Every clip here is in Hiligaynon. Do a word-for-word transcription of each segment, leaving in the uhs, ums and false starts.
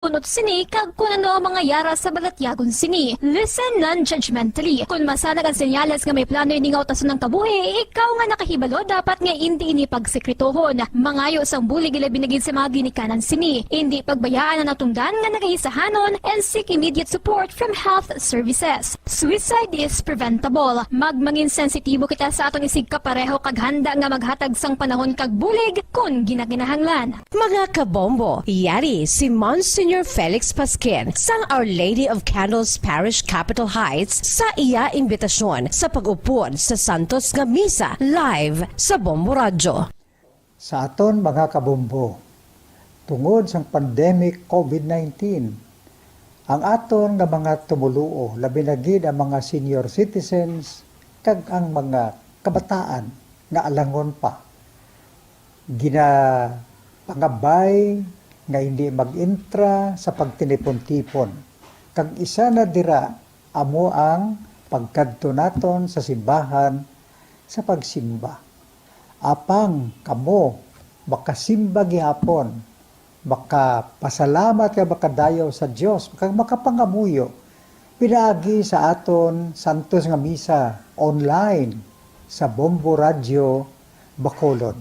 bunot sini kag kon ano ang mga yara sa balatyagon sini. Listen non-judgmentally. Kon masanag ang senyales nga may plano ini nga utason ang kabuhi, ikaw nga nakahibalo dapat nga indi ini pagsekretohon. Mangayo sang bulig, ilabi na gid sa mga ginikanan sini. Indi pagbayaan ang natungdan nga nagaisahanon, and seek immediate support from health services. Suicide is preventable. Magmangin sensitibo kita sa aton isigkapareho kag handa nga maghatag sang panahon kag bulig kon ginakinahanglan. Mga kabombo, yari si Monsignor Felix Pasquin sang Our Lady of Candles Parish, Capitol Heights, sa iya imbitasyon sa pag-upod sa Santos nga Misa live sa Bombo Radyo. Sa aton mga kabombo, tungod sang pandemic COVID nineteen, ang aton nga mga tumoluo, labi na gid ang mga senior citizens kag ang mga kabataan nga alangon pa, ginapangabay nga hindi mag-intra sa pagtinipon-tipon, kag isa na dira amo ang pagkadto naton sa simbahan sa pagsimba. Apang kamo makasimba gihapon, makapasalamat kag makadayaw sa Dios, kag makapangamuyo pinaagi sa aton santos nga misa online sa Bombo Radyo Bacolod,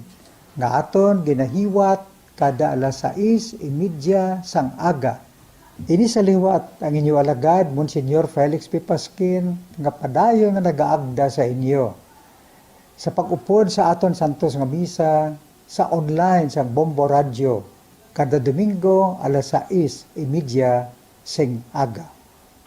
nga aton ginahiwat kada alas sais y media sang aga. Ini sa liwat ang inyo alagad, Monsignor Felix P. Pasquin, nga padayon nga nagaagda sa inyo sa pag-upod sa aton santos nga misa sa online sang Bombo Radyo kada Domingo alas sais y media sing aga.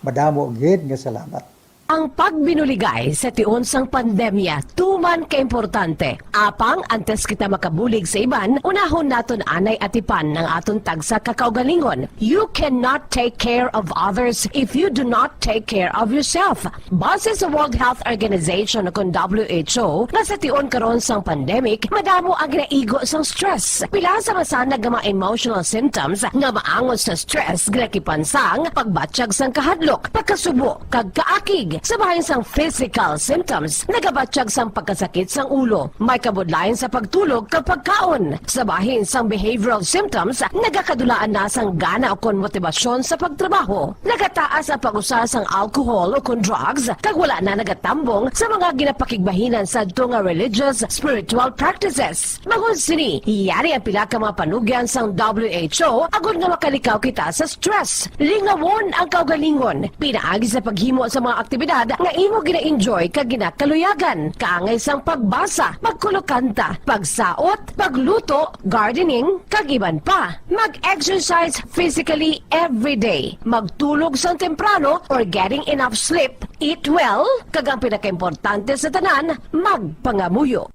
Madamo gid nga salamat. Ang pagbinuligay sa tion sang pandemya tuman kaimportante. Apang antes kita makabulig sa iban, unahon naton anay atipan ang aton tagsa ka kaugalingon. You cannot take care of others if you do not take care of yourself. Base sa World Health Organization, kon W H O, nga sa tion karon sang pandemic, madamo ang ginaigo sang stress. Pila sa masanag nga mga emotional symptoms nga maangot sa stress ginakipan sang pagbatyag sang kahadlok, pagkasubo, kag kaakig. Sa bahin sang physical symptoms, nagabatyag sang pagkasakit sang ulo, may kabudlayan sa pagtulog kag pagkaon. Sa bahin sang behavioral symptoms, nagakadulaan na sang gana ukon motibasyon sa pagtrabaho. Nagataas ang pag-usa sang alcohol ukon drugs, kag wala na nagatambong sa mga ginapakigbahinan sadto nga religious, spiritual practices. Bangod sini, yari ang pila ka mga panugyan sang W H O agod nga makalikaw kita sa stress. Lingawon ang kaugalingon pinaagi sa paghimo sa mga aktibidad nga imo gina-enjoy kag ginakaluyagan, kaangay sang pagbasa, pagkulokanta, pagsaot, pagluto, gardening, kag iban pa. Mag-exercise physically every day. Magtulog sang temprano or getting enough sleep. Eat well, kag ang pinakaimportante sa tanan, magpangamuyo.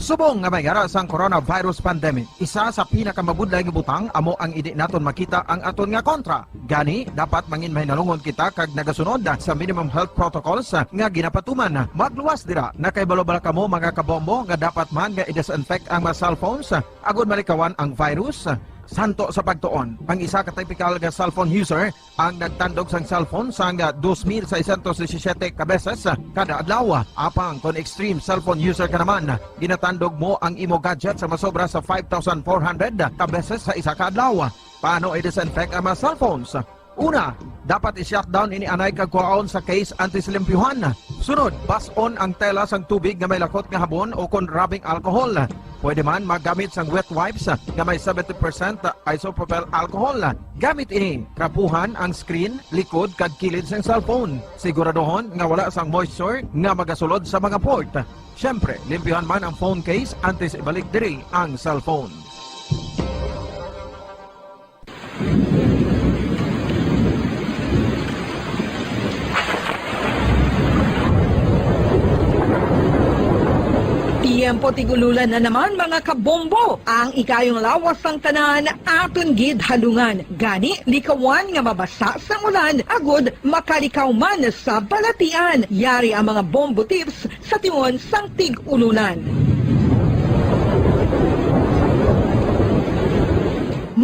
Subong nga may yara sang coronavirus pandemic, isa sa pinakamabudlay nga butang amo ang indi naton makita ang aton nga kontra. Gani, dapat mangin mahinalungon kita kag nagasunod sa minimum health protocols nga ginapatuman. Magluwas dira, nakahibalo bala kamo, mga kabombo, nga dapat man nga i-disinfect ang mga cellphones agod malikawan ang virus? Santo sa pagtuon, ang isa ka typical nga cellphone user ang nagtandog sang cellphone sang dos mil seiscientos disisiete ka beses kada adlaw. Apang kon extreme cellphone user ka naman, ginatandog mo ang imo gadget sa masobra sa five thousand four hundred ka beses sa isa ka adlaw. Paano i-disinfect ang mga cellphones? Una, dapat i-shutdown ini anay kag kuhaon sa case antes limpyuhan. Sunod, bas-on ang tela sang tubig nga may lakot nga habon o kon rubbing alcohol. Pwede man maggamit sang wet wipes nga may seventy percent isopropyl alcohol. Gamit ini, trapuhan ang screen, likod, kag kilid sang cellphone. Siguraduhon nga wala sang moisture nga magasulod sa mga port. Siyempre, limpyuhan man ang phone case antes ibalik diri ang cellphone. Tiyempo tig-ululan na naman, mga kabombo. Ang ikayong lawas sang tanan aton gid halungan. Gani, likawan nga mabasa sang ulan agud makalikaw man sa balatian. Yari ang mga bombo tips sa tion sang tig-ululan.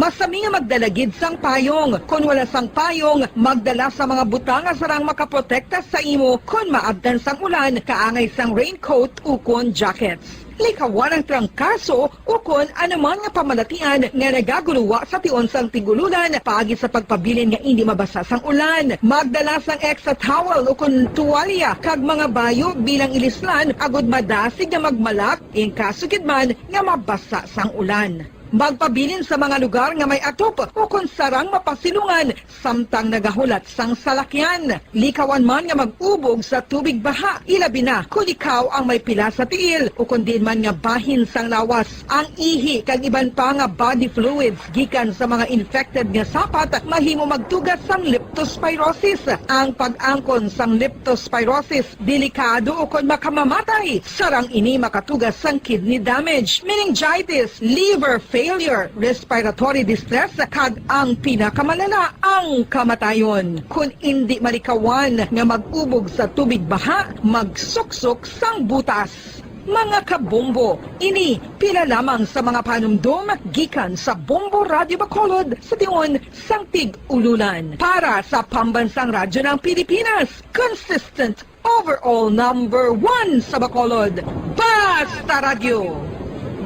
Masami nga magdala gid sang payong. Kon wala sang payong, magdala sa mga butang nga sarang makaprotekta sa imo kon maabtan sang ulan, kaangay sang raincoat ukon jackets. Likawan ang trangkaso ukon anuman nga pamalatian nga nagaguluwa sa tion sang tig-ululan paagi sa pagpabilin nga indi mabasa sang ulan. Magdala sang extra towel ukon tuwalya kag mga bayo bilang ilislan agud madasig nga magmalak in kaso gid man nga mabasa sang ulan. Magpabilin sa mga lugar nga may atop ukon sarang mapasilungan samtang nagahulat sang salakyan. Likawan man nga mag-ubog sa tubig baha, ilabi na kon ikaw ang may pila sa tiil ukon diin man nga bahin sang lawas. Ang ihi kag iban pa nga body fluids gikan sa mga infected nga sapat mahimo magtuga sang leptospirosis. Ang pag-angkon sang leptospirosis delikado ukon makamamatay. Sarang ini makatuga sang kidney damage, meningitis, liver failure, respiratory distress, kag ang pinakamalala, ang kamatayon. Kon indi malikawan nga mag-ubog sa tubig baha, magsuksok sang butas. Mga kabombo, ini pila lamang sa mga panumdom gikan sa Bombo Radyo Bacolod sa tion sang tig-ululan. Para sa Pambansang Radyo ng Pilipinas, consistent overall number one sa Bacolod. Basta Radyo,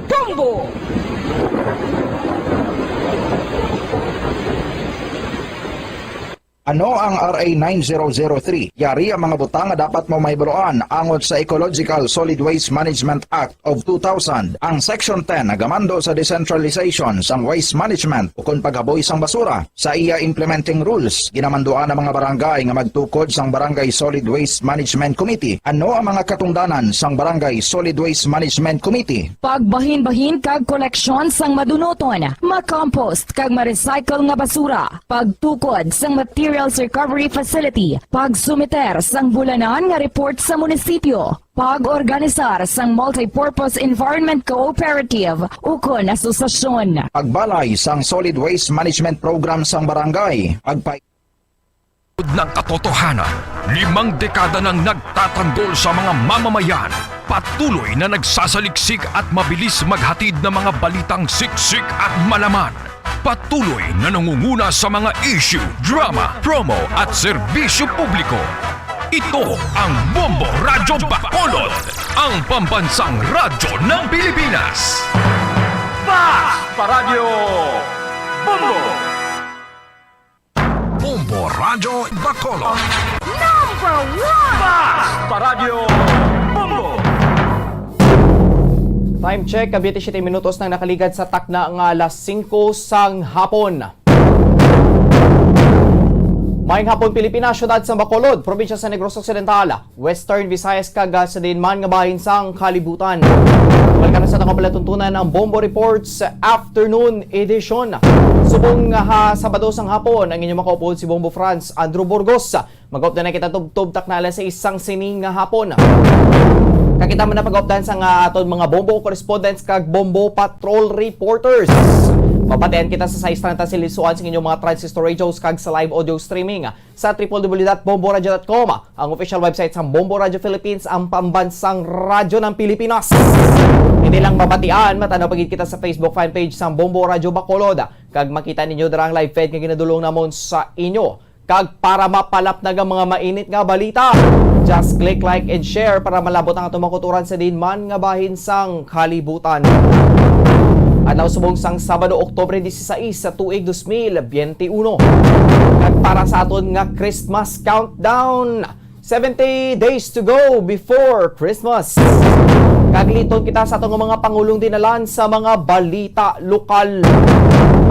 Bombo! Ano ang R A nine zero zero three? Yari ang mga butang nga dapat mo mahibaluan angot sa Ecological Solid Waste Management Act of two thousand. Ang Section ten nagamando sa decentralization sang waste management ukon paghaboy sang basura. Sa iya implementing rules, ginamanduan ang mga barangay nga magtukod sang Barangay Solid Waste Management Committee. Ano ang mga katungdanan sang Barangay Solid Waste Management Committee? Pagbahinbahin kag koleksyon sang madunuton, ma-compost kag ma-recycle nga basura, pagtukod sang materials recovery facility, pagsumiter sang bulanan nga report sa munisipyo, pag-organisar sang multipurpose environment cooperative ukon asosasyon. Pagbalay sang solid waste management program sang barangay, pagpa- ng katotohanan. Limang dekada nang nagtatanggol sa mga mamamayan. Patuloy na nagsasaliksik at mabilis maghatid ng mga balitang siksik at malaman. Patuloy na nangunguna sa mga issue, drama, promo at serbisyo publiko. Ito ang Bombo Radyo Bacolod, ang pambansang radyo ng Pilipinas. Basta Radyo Bombo! Bombo Radyo Bacolod. Number one! Basta Radyo Bombo! Time check, ka twenty-seven minutos nang nakaligad sa takna nga alas singko sang hapon. Maayong hapon, Pilipinas, siyudad sa Bacolod, probinsya sa Negros Occidental, Western Visayas, kag, ah, sa diin man nga bahin sang kalibutan. Welcome sa atong palatuntunan ang Bombo Reports Afternoon Edition. Subong nga ha Sabado sang hapon, ang inyong makaupod si Bombo Franz Andrew Burgos. Mag-update na kita tubtob takna alas sais sang sining nga hapon. Kag kita man na pag-updan sa nga aton mga Bombo correspondents kag Bombo Patrol reporters. Mabatian kita sa sais treinta sa Lisuan sa inyong mga transistor radios kag sa live audio streaming sa triple W dot bombo radio dot com, ang official website sa Bombo Radio Philippines, ang pambansang radyo ng Pilipinas. Hindi lang mabatian, matanaw pa gid kita sa Facebook fan page sa Bombo Radio Bacolod, kag makita ninyo dira ang live feed nga ginadulong namon sa inyo. Kag para mapalapnag ang mga mainit nga balita, just click like and share para malabot ang atong mga kauturan sa diin man nga bahin sang kalibutan. Adlaw subong sang Sabado, Oktubre disisais sa tuig dos mil biyente uno. Kag para sa aton nga Christmas countdown, seventy days to go before Christmas. Kag liton kita sa aton nga mga pangulong dinalan sa mga balita lokal.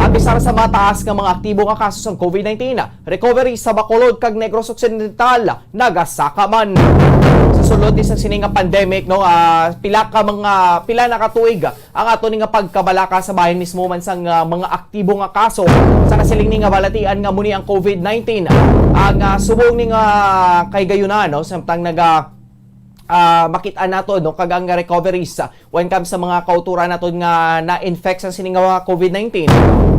Apisar sa mataas nga mga aktibo nga kaso sang COVID nineteen, recovery sa Bacolod kag Negros Occidental nagasaka man. Sa sulod ni sa sini nga pandemic, no, ah, pila ka mga, pila na ka tuig ang ato ni nga pagkabalaka sa bahin mismo man sang, ah, mga aktibo nga kaso sa kasiling ni nga balatian nga muni ang COVID nineteen. Ang, ah, subong ni nga kahigayonan, no, samtang naga, ah, makit-an nato, no, kag ang recoveries, ah, when comes sa mga kauturan nato nga na-infect sa sini nga COVID nineteen,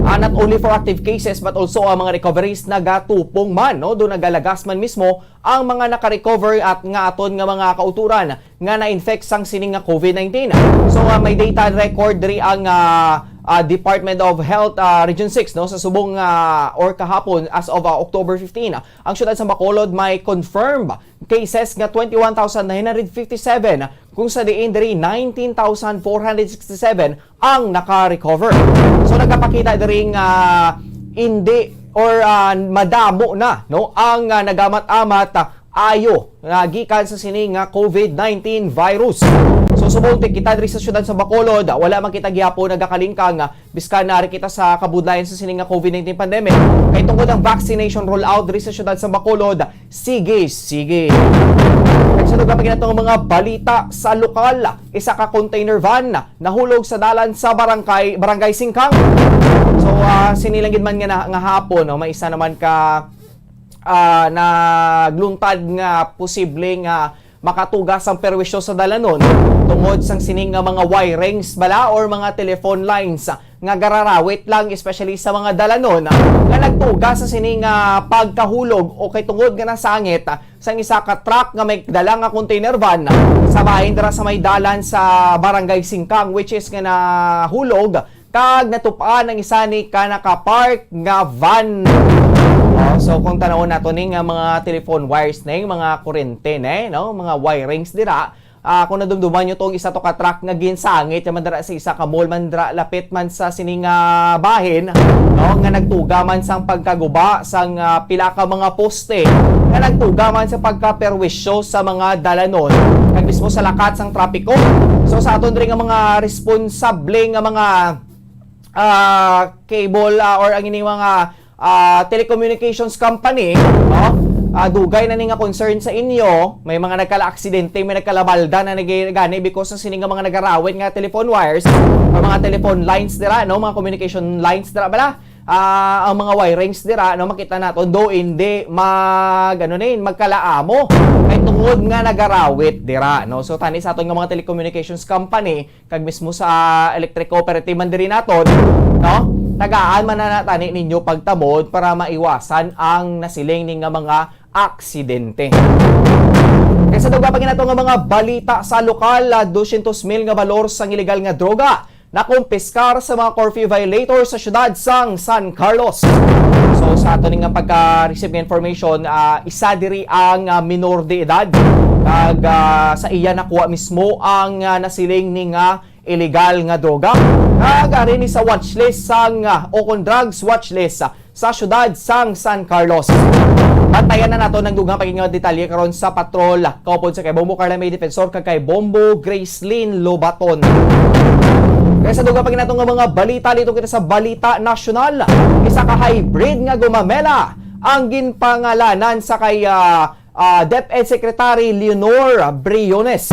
ah, not only for active cases but also ang mga recoveries nagatupong man, no, do nagalagas man mismo ang mga naka-recover at nga aton nga mga kauturan nga na-infect sang sining nga COVID nineteen. So, ah, may data record diri ang, ah, ah, Department of Health, ah, Region six, no, sa subong, ah, or kahapon, as of, ah, October fifteen, ang siyudad sa Bacolod may confirmed cases nga twenty-one thousand nine hundred fifty-seven, kung sa diin diri nineteen thousand four hundred sixty-seven ang naka-recover. So, nagapakita diri nga hindi or, ah, madamo na, no, ang, ah, nagamat-amat, ah, ayo nga gikan sa sini nga COVID nineteen virus. So, subong ti kita diri sa siyudad sa Bacolod, wala man kita gihapon nagakalingkang, ah, biskan na ari kita sa kabudlayan sa sini nga COVID nineteen pandemic. Kay tungod ang vaccination rollout diri sa siyudad sa Bacolod, sige, sige. Kag sa dugang pa nato nga mga balita sa lokal, isa ka container van nahulog sa dalan sa barangay, Barangay Singkang. So, ah, sini lang gid man nga, na, nga hapon, no, may isa naman ka, ah, nagluntad nga posible nga makatuga sang perwisyo sa dalanon tungod sang sining nga mga wirings bala or mga telephone lines nga gararawit lang, especially sa mga dalanon nga nagtuga sa sining nga pagkahulog o kay tungod nga nasangit sang isa ka truck nga may dala nga container van sa bahin dira sa may dalan sa Barangay Singkang, which is nga nahulog kag natupaan ang isa ni ka nakapark nga van. Oh, so kung tanawon nato ni nga mga telephone wires ni, mga kurente ni, no, mga wirings dira, ah, kung nadumduman nyo tong isa to ka truck nga ginsangit naman dira sa isa ka mall man dira, lapit man sa sining, ah, bahin, no, nga nagtuga man sang pagkaguba sang, ah, pila ka mga poste nga nagtuga man sa pagkaperwisyo sa mga dalanon kag mismo sa lakat sang trapiko. So, sa aton diri nga mga responsable nga mga, ah, cable, ah, or ang ining mga, ah, telecommunications company, no? Ah, dugay na ni nga concern sa inyo, may mga nagkala-aksidente, may nagkalabalda na nag-, gani because sa sini nga mga nagarawit nga telephone wires or mga telephone lines dira, no? Mga communication lines dira bala. Ah, ang mga wirings dira, no, makita nato do hindi mag, ano ni, magkalaamo kay tungod nga nagarawit dira, no? So, tani sa aton nga mga telecommunications company kag mismo sa electric cooperative man diri naton, no, tagaan man na tani ninyo pagtamod para maiwasan ang nasiling ni nga mga aksidente. Kay sa dugang pa nato nga mga balita sa lokal, ah, dosyentos mil nga balor sang iligal nga droga nakumpiskar sa mga curfew violator sa siyudad sang San Carlos. So, sa ato ni nga pagka-receive nga information, ah, isa diri ang, ah, minor de edad kag, ah, sa iya nakuha mismo ang, ah, nasiling ni nga iligal nga droga. Kag ari ni sa watchlist sang, ah, o kon drugs watchlist, ah, sa siyudad sang San Carlos. Bantayan na nato ang dugang pa gid nga detalye karon sa patrol kaupod sa kay Bombo Carla May Defensor kag kay Bombo Gracelyn Lobaton. Kay sa dugang pa gid nato nga mga balita, dito kita sa balita nasyonal. Isa ka hybrid nga gumamela ang ginpangalanan sa kay, ah, ah, DepEd Secretary Leonor Briones.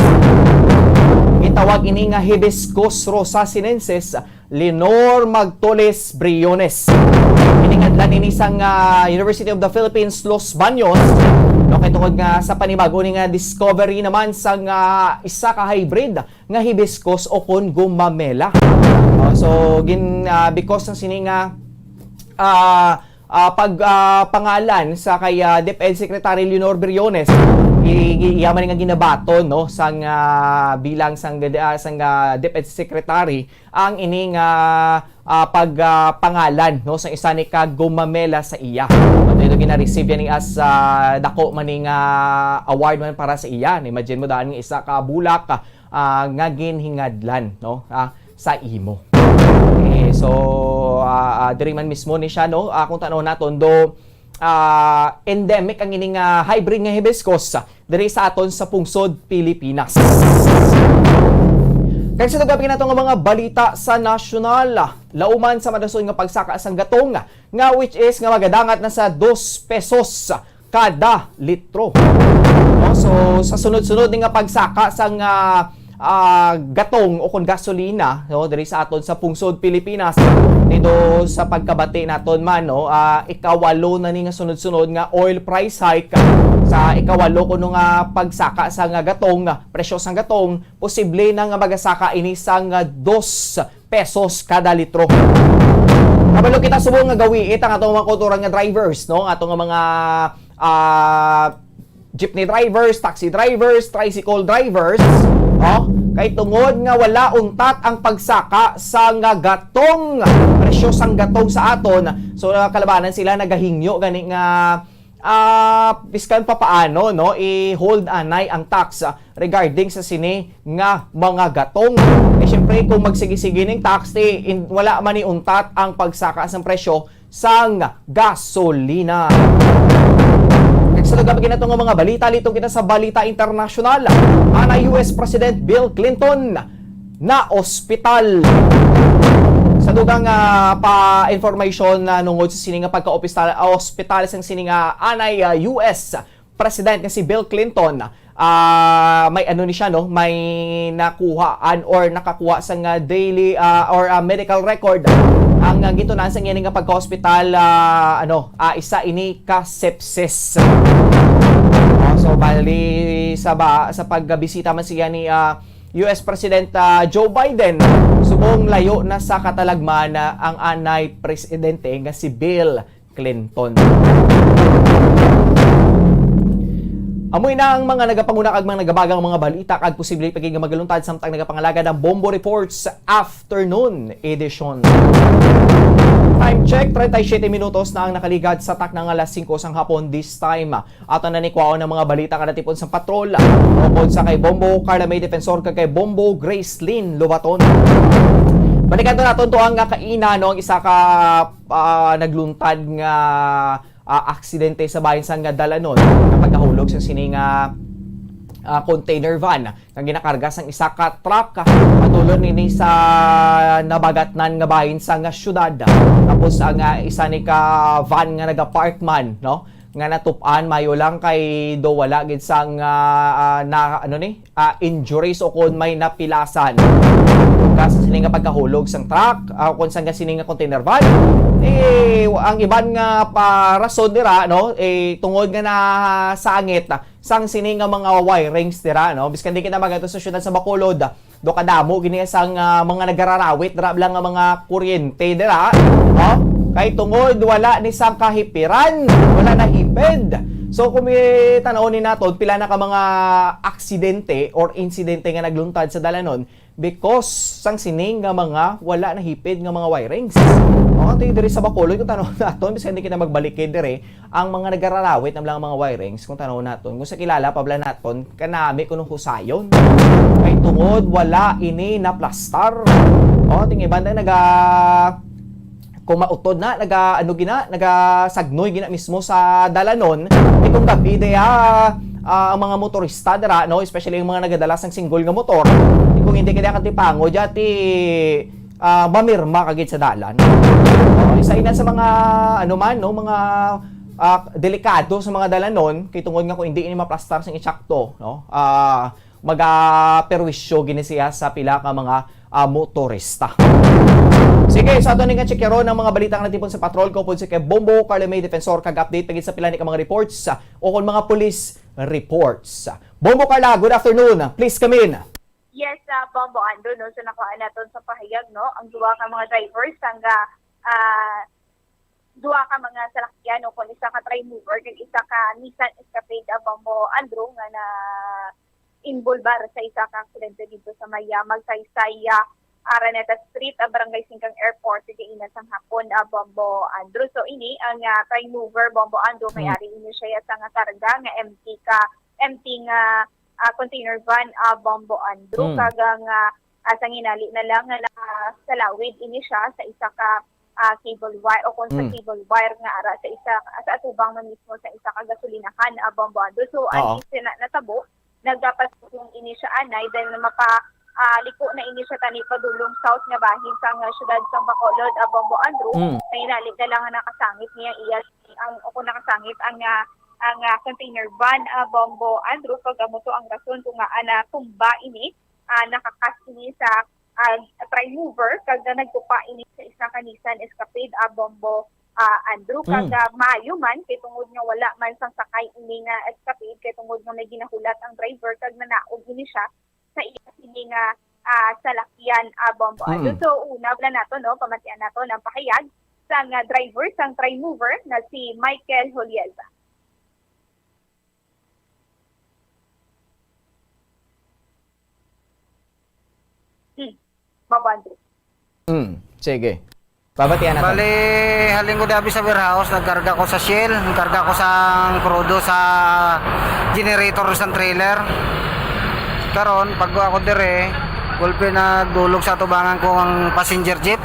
Gitawag ini nga Hibiscus rosa sinensis, Lenore Magtoles Briones. Giningadlan ini sang, ah, University of the Philippines, Los Baños, no, kay tungod nga sa panibag-o ni nga discovery naman sang, ah, isa ka hybrid nga hibiscus o kon gumamela. Oh, so, gin-, ah, because ng sini nga, ah, ah, pag, ah, pangalan sa kay, ah, DepEd Secretary Leonor Briones, i-, i-, iya man nga ginabaton, no, sang, ah, bilang sang, ah, sang, ah, DepEd Secretary ang ining, ah, ah, pag, ah, pangalan, no, sa isa ni ka gumamela sa iya. Pati ito gina-receive yan as, ah, dako man ning, ah, award man para sa iya. Imagine mo daan nga isa ka bulak, ah, nga ginhingadlan, no, ah, sa imo. Okay, so, ah, ah, diri man mismo ni siya, no? Ah, kung tanaw naton do, ah, endemic ang ining, ah, hybrid nga hibiscus, ah, diri sa aton sa pungsod Pilipinas. Kag sa dugang pa nato nga mga balita sa nasyonal, ah, lauman sa madason nga pagsaka sang gatong, ah, nga which is nga magadangat na sa dos pesos kada litro. No? So, sa sunod-sunod ni nga pagsaka sang, ah, ah, gatong o kon gasolina, no, diri sa aton sa pungsod Pilipinas, dito sa pagkabati naton man, no, ah, ikawalo na ni nga sunod-sunod nga oil price hike. Sa ikawalo kuno nga pagsaka sa nga gatong, presyo sang gatong, posible na nga magasaka ini sang, ah, dos pesos kada litro. Kabalo kita subong nga gawiit ang atong mga kautoran nga drivers, no? Atong mga, ah, jeepney drivers, taxi drivers, tricycle drivers, oh, Kay tungod nga wala untat ang pagsaka sa nga gatong, presyo sang gatong sa aton, so, ah, kalabanan sila nagahingyo gani nga, ah, biskan papaano, no, i-hold anay ang tax, ah, regarding sa sini nga mga gatong. Eh, syempre, kung magsige-sige ning tax, eh, in-, wala man ni untat ang pagsaka sang presyo sang gasolina. Kag sa dugang pa gid nato nga mga balita, liton kita sa balita internasyonal. Anay U S President Bill Clinton na ospital. Sa dugang, ah, pa information na nungod sa sini nga pagka-ospital, ah, ospital sang sini nga anay, ah, U S President nga si Bill Clinton, ah, may ano ni siya, no? May nakuhaan or nakakuha sang, ah, daily, ah, or, ah, medical record ang, ah, gitun-an sang iyang nga pagka-ospital, ah, ano, ah, isa ini ka sepsis. Oh, so, bali sa ba, sa pagbisita man siya ni, ah, U S President, ah, Joe Biden, subong layo na sa katalagman, ah, ang anay presidente nga si Bill Clinton. Amoy na ang mga nagapanguna kag mga nagabagang mga balita kag posible pa gid nga magaluntad samtang nagapangalagad ang Bombo Reports Afternoon Edition. Time check, treinta y siete minutos na ang nakaligad sa takna nga alas singko sang hapon this time. Ato na ni kwaon ang mga balita nga natipon sa patrol. Upod sa kay Bombo Carla May Defensor kag kay Bombo Gracelyn Lobaton. Balikan to naton to ang nga kaina, no, ang isa ka, ah, nagluntad nga, ah, aksidente sa bahin sang nga dalanon nga pagkahulog sa sini nga, ah, container van nga ginakarga sang isa ka truck, ah, patulon ini sa nabagatnan nga bahin sang nga syudad. Tapos ang, ah, isa ni ka van nga nagapark man, no? Nga natup-an, mayo lang kay do wala gid sang, ah, ah, na, ano ni, ah, injuries o kon may napilasan. Tungkol sa sini nga pagkahulog sang truck, ah, o kon sang sini nga container van, eh, ang iban nga pa rason dira, no, eh, tungod nga nasangit, ah, sang sini nga mga wirings dira, no, biskan di kita magadto sa syudad sa Bacolod, do kadamo gini sang, ah, mga nagararawit dira bala nga mga kuryente dira, no? Kay tungod wala ni sang kahipiran, wala na hipid. So kung tan-awon ni naton pila na ka mga aksidente or insidente nga nagluntad sa dalanon because sang sining nga mga wala na hipid nga mga wirings. O, ato diri sa Bacolod kung tan-awon naton, bisan di kita magbalikid diri, ang mga nagararawit na lang mga wirings, kung tan-awon naton, kung sa kilala pa bala naton, kanami kuno husayon. Kay tungod, wala ini naplastar. O, ting iban na naga, kung mautod na, naga, ano gina, nagasagnoy gina mismo sa dalanon. Kay kung gabi, daya, ah, ang mga motorista dira, no, especially yung mga nagadala sang single nga motor, kung hindi ka nakatipango, dati, ah, mamirma ka gid sa dalan. O, isa ina sa mga, ano man, no, mga, ah, delikado sa mga dalanon, kay tungod nga kung hindi ini maplastar sing insakto, no, ah, magaperwisyo gini siya sa pila ka mga, ah, motorista. Sige, sa ato ni nga checkeron ang mga balita nga natipon sa patrol, ko po si kay Bombo Carla May Defensor, kag update pa gid sa pila ni ka mga reports, ah, o kung mga police reports. Bombo Carla, good afternoon. Please come in. Yes, ah, Bombo Andrew, no? So, nakuha naton sa pahayag, no? Ang duha ka mga drivers, ang, ah, ah, duha ka mga salakyan, no? Kung isa ka Trimover, kag isa ka Nissan Escapade, ah, Bombo Andrew, nga na involbar sa isa ka aksidente dito sa may, ah, Magsaysay, ah, Araneta Street, ah, Barangay Singkang Airport, kay ina sang hapon, ah, Bombo Andrew. So, ini ang, ah, Trimover, Bombo Andrew, may Hmm. ari ini siya sa nga karga nga empty ka, empty nga, ah, container van, ah, Bombo Andrew. Hmm. Kag ang, ah, ah, sa nginali na lang nga nakasalawid ini siya sa isa ka, ah, cable wire o kung sa Hmm. cable wire nga ara sa isa, sa atubang man mismo sa isa ka gasolinahan, ah, Bombo Andrew. So, Oo. Ang sina-, natabo, nagapasugong ini siya anay dahil na mapa, ah, liko na ini siya tani padulong south nga bahin sang, ah, siyudad sang Bacolod, ah, Bombo Andrew. Mm. Sa inali na lang nga nakasangit niya iya ang, o kung nakasangit ang, ah, ang, ah, container van, ah, Bombo Andrew, kag amo to ang rason kung ngaa natumba ini, ah, nakakas ini sa, ah, Trimover, kag nagtupa ini sa isa ka Nissan Escapade, ah, Bombo, ah, Andrew, kag, Mm. ah, maayo man kay tungod nga wala man sang sakay ini nga Escapade, kay tungod nga may ginahulat ang driver kag nanaog ini siya sa iya sini nga, ah, salakyan, ah, Bombo Andrew. Mm. So, una bala nato, no, pamatian nato ang pahayag sang, ah, driver sang Trimover na si Michael Julieza. Bombo Andrew. Hmm, sige. Babatian nato. Bali, halin ko dabi sa warehouse, nagkarga ko sa shell, nagkarga ko sang krudo sa generator sang trailer. Karon, pag ako dire, gulpi na dulog sa tubangan ko ang passenger jeep.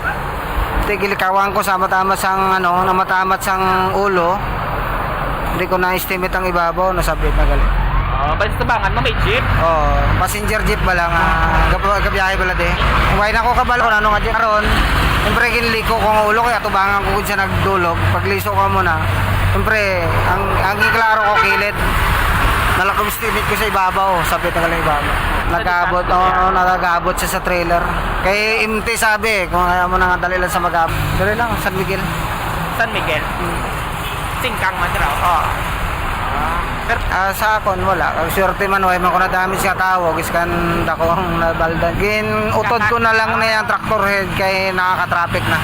Tigilikawan ko sa matamat sang, ano, namatamat sang ulo. Hindi ko na-estimate ang ibabaw, nasabit na gali. Oh, basta tabangan mo may jeep? Oh, passenger jeep ba lang, ah, gab-, gabiyahe bala di. Why na ko kabalo kung ano nga jeep? Karon, siyempre, ginliko ko ang ulo, kaya tubangan ko gud siya nagdulog. Pagliso ko mo na, siyempre, ang, ang klaro ko kilid. Nalakog estimate ko sa ibabaw, sabit na gali ibabaw. Nagabot, oh, nagabot siya sa trailer. Kay empty sabi, kung kaya mo na nga dali lang sa magabot. Dali lang, San Miguel. San Miguel? Hmm. Singkang man, dira, oh. Ah. Ah, pero ah, sa akon, wala. Ang swerte man, way man ko na-damage nga tawo, giskan dako ang nabaldan. Gin-utod ko na lang ni ang tractor head kay nakaka-traffic na.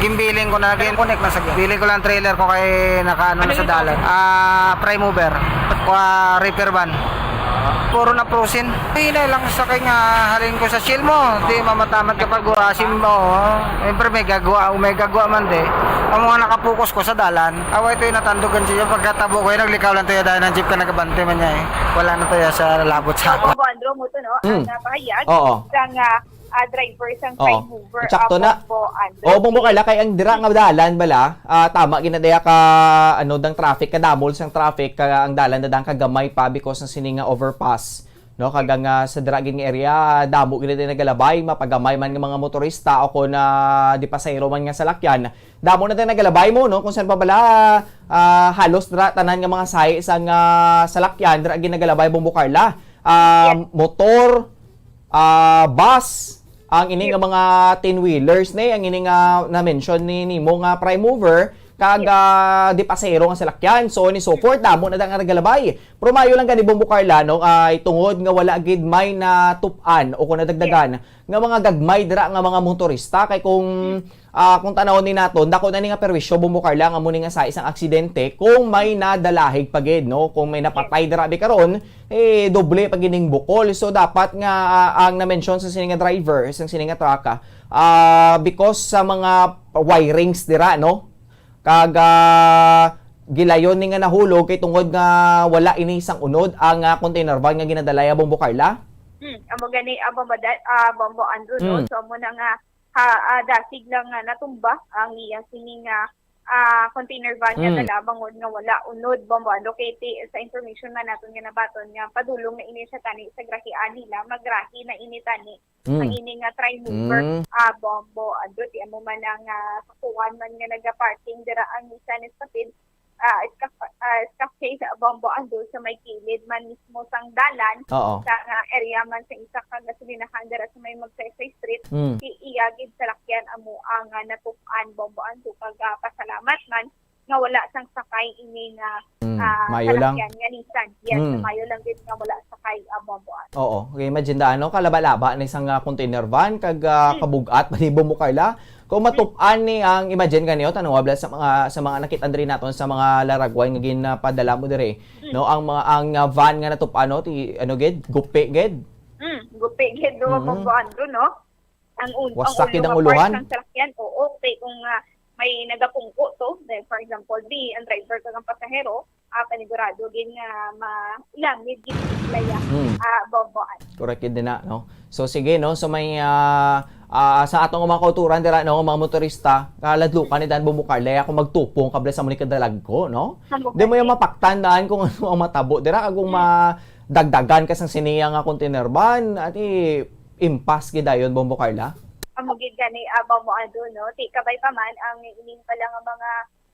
Gimbiling ko na, gin-connect na sa gin. Biling ko lang trailer ko kay nakaano na sa dalan. Ah, prime mover. Kwa repair van. Puro na frozen. Hinay lang sa kay nga halin ko sa shell mo. Di mamatamat ka pag asim mo. Siyempre may gagawa, may gagawa man di. Ang mga nakapokus ko sa dalan. Away to yung natandugan siya. Pagkatabo ko, eh, naglikaw lang to yung dahil ng jeep ka nagabante man niya eh. Wala na to yung sa labot sa ako. Bombo Andrew mo to, no? Mm. Ang, ah, pahayag Oo. Sang, ah, ah, driver sang Oo. Prime mover, Eksakto ah, na. Bombo Andrew. Oo, Bombo Carla, kay ang dira nga dalan bala, ah, tama, ginadaya ka, ano, dang traffic, kadamol sang traffic, ka, ang dalan na dang kagamay pa because ng sini nga overpass. No, kag ang, ah, sa dira gid nga area, damo gid na nagalabay, mapagamay man nga mga motorista o kon, ah, di pasahero man nga salakyan. Damo na din nagalabay mo, no? Kung saan pa bala, ah, halos dira tanan nga mga sahi sang, ah, salakyan, dira gid nagalabay, Bombo Carla. Ah, Yes. Motor, ah, bus, ang ini Yes. nga mga ten-wheelers ni, ang ini nga na-mention ni nimo nga prime mover, kag, Yes. ah, di pasahero nga salakyan. So, ni so forth, damo na dang nagalabay. Pero mayo lang gani, Bombo Carla, no, ay tungod nga wala gid may natup-an o kung nadagdagan Yes. nga mga gagmay dira nga mga motorista. Kay kung, Mm. ah, kung tanawon ni naton, dako na ni nga perwisyo, Bombo Carla, nga mo ni nga sa isang aksidente kung may nadalahig pa gid, no? Kung may Yes. napatay dira bi karon, eh, doble pa gining bukol. So, dapat nga, ah, ang na-mention sa sini nga driver, sa sini nga truck, ah, ah, because sa mga wirings dira, no? Kag, ah, gilayon ni nga nahulog kay tungod nga wala ini sang unod ang, ah, container van nga ginadalaya, Bombo Carla? Hmm, amo gani, ah, Bombo Da-, ah, Bombo Andrew, no? Hmm. So, amo na nga, ha, ah, dasig lang nga natumba ang iya sini nga, ah, container van nga Hmm. dala bangod nga wala unod, Bombo Andrew. Kay ti-, sa information nga naton nga nabaton nga padulong na ini siya tani sa grahian nila, magrahi na ini tani Mm. ang ini nga prime mover, Mm. ah, Bombo Andrew. Ti amo man ang, ah, sakuan man nga nagaparking dira ang Nissan Escafade, ah, Escaf-, ah, Escafade, ah, Bombo Andrew, sa may kilid man mismo sang dalan, Oo. sa nga area man sa isa ka gasolinahan dira sa may Magsaysay Street. Mm. Ti iya gid salakyan amo ang, ah, natup-an, Bombo Andrew, kag, ah, pasalamat man nga wala sang sakay ini nga, Mm, ah, mayo lang. salakyan nga Nissan. Yes, Mm. mayo lang gid nga wala sakay, ah, Bombo Andrew. Oo, okay, imagine daan, no? Kalaba-laba na isang, ah, container van, kag, ah, Mm. kabug-at pa ni Bombo Carla. Kung Mm. matup-an ni ang, imagine ka niyo, tanong, wala sa mga, sa mga nakita diri naton sa mga laragway nga ginapadala mo diri, Mm. no? Ang mga, ang, ah, van nga natup-an, no? Ti, ano gid? Gupi gid? Mm, gupi gid, no, Mm. Bombo Andrew, no? Ang un-, ang Wasak gid ulo ang nga uluhan. Part sang salakyan, oo, kay kung, ah, may nagapungko to, like, for example, di ang driver kag ang pasahero, ah, panigurado gid nga ma-, ilangid gid sila ya, Hmm. ah, Bombo Andrew. Correct gid na, no? So, sige, no? So, may, ah, ah, sa atong mga kauturan dira, no, mga motorista, kaladlukan ni Dan Bombo Carla, ako magtupong kabla sa muli kadalagko, no? Ang Di mo yung mapaktan daan kung ano ang matabo dira, kag kung Hmm. madagdagan ka sang siniya nga container van, ati, impas gid dayon, Bombo Carla? Amo gid gani, ah, Bombo Andrew, no? Ti kabay pa man ang ining pala nga mga,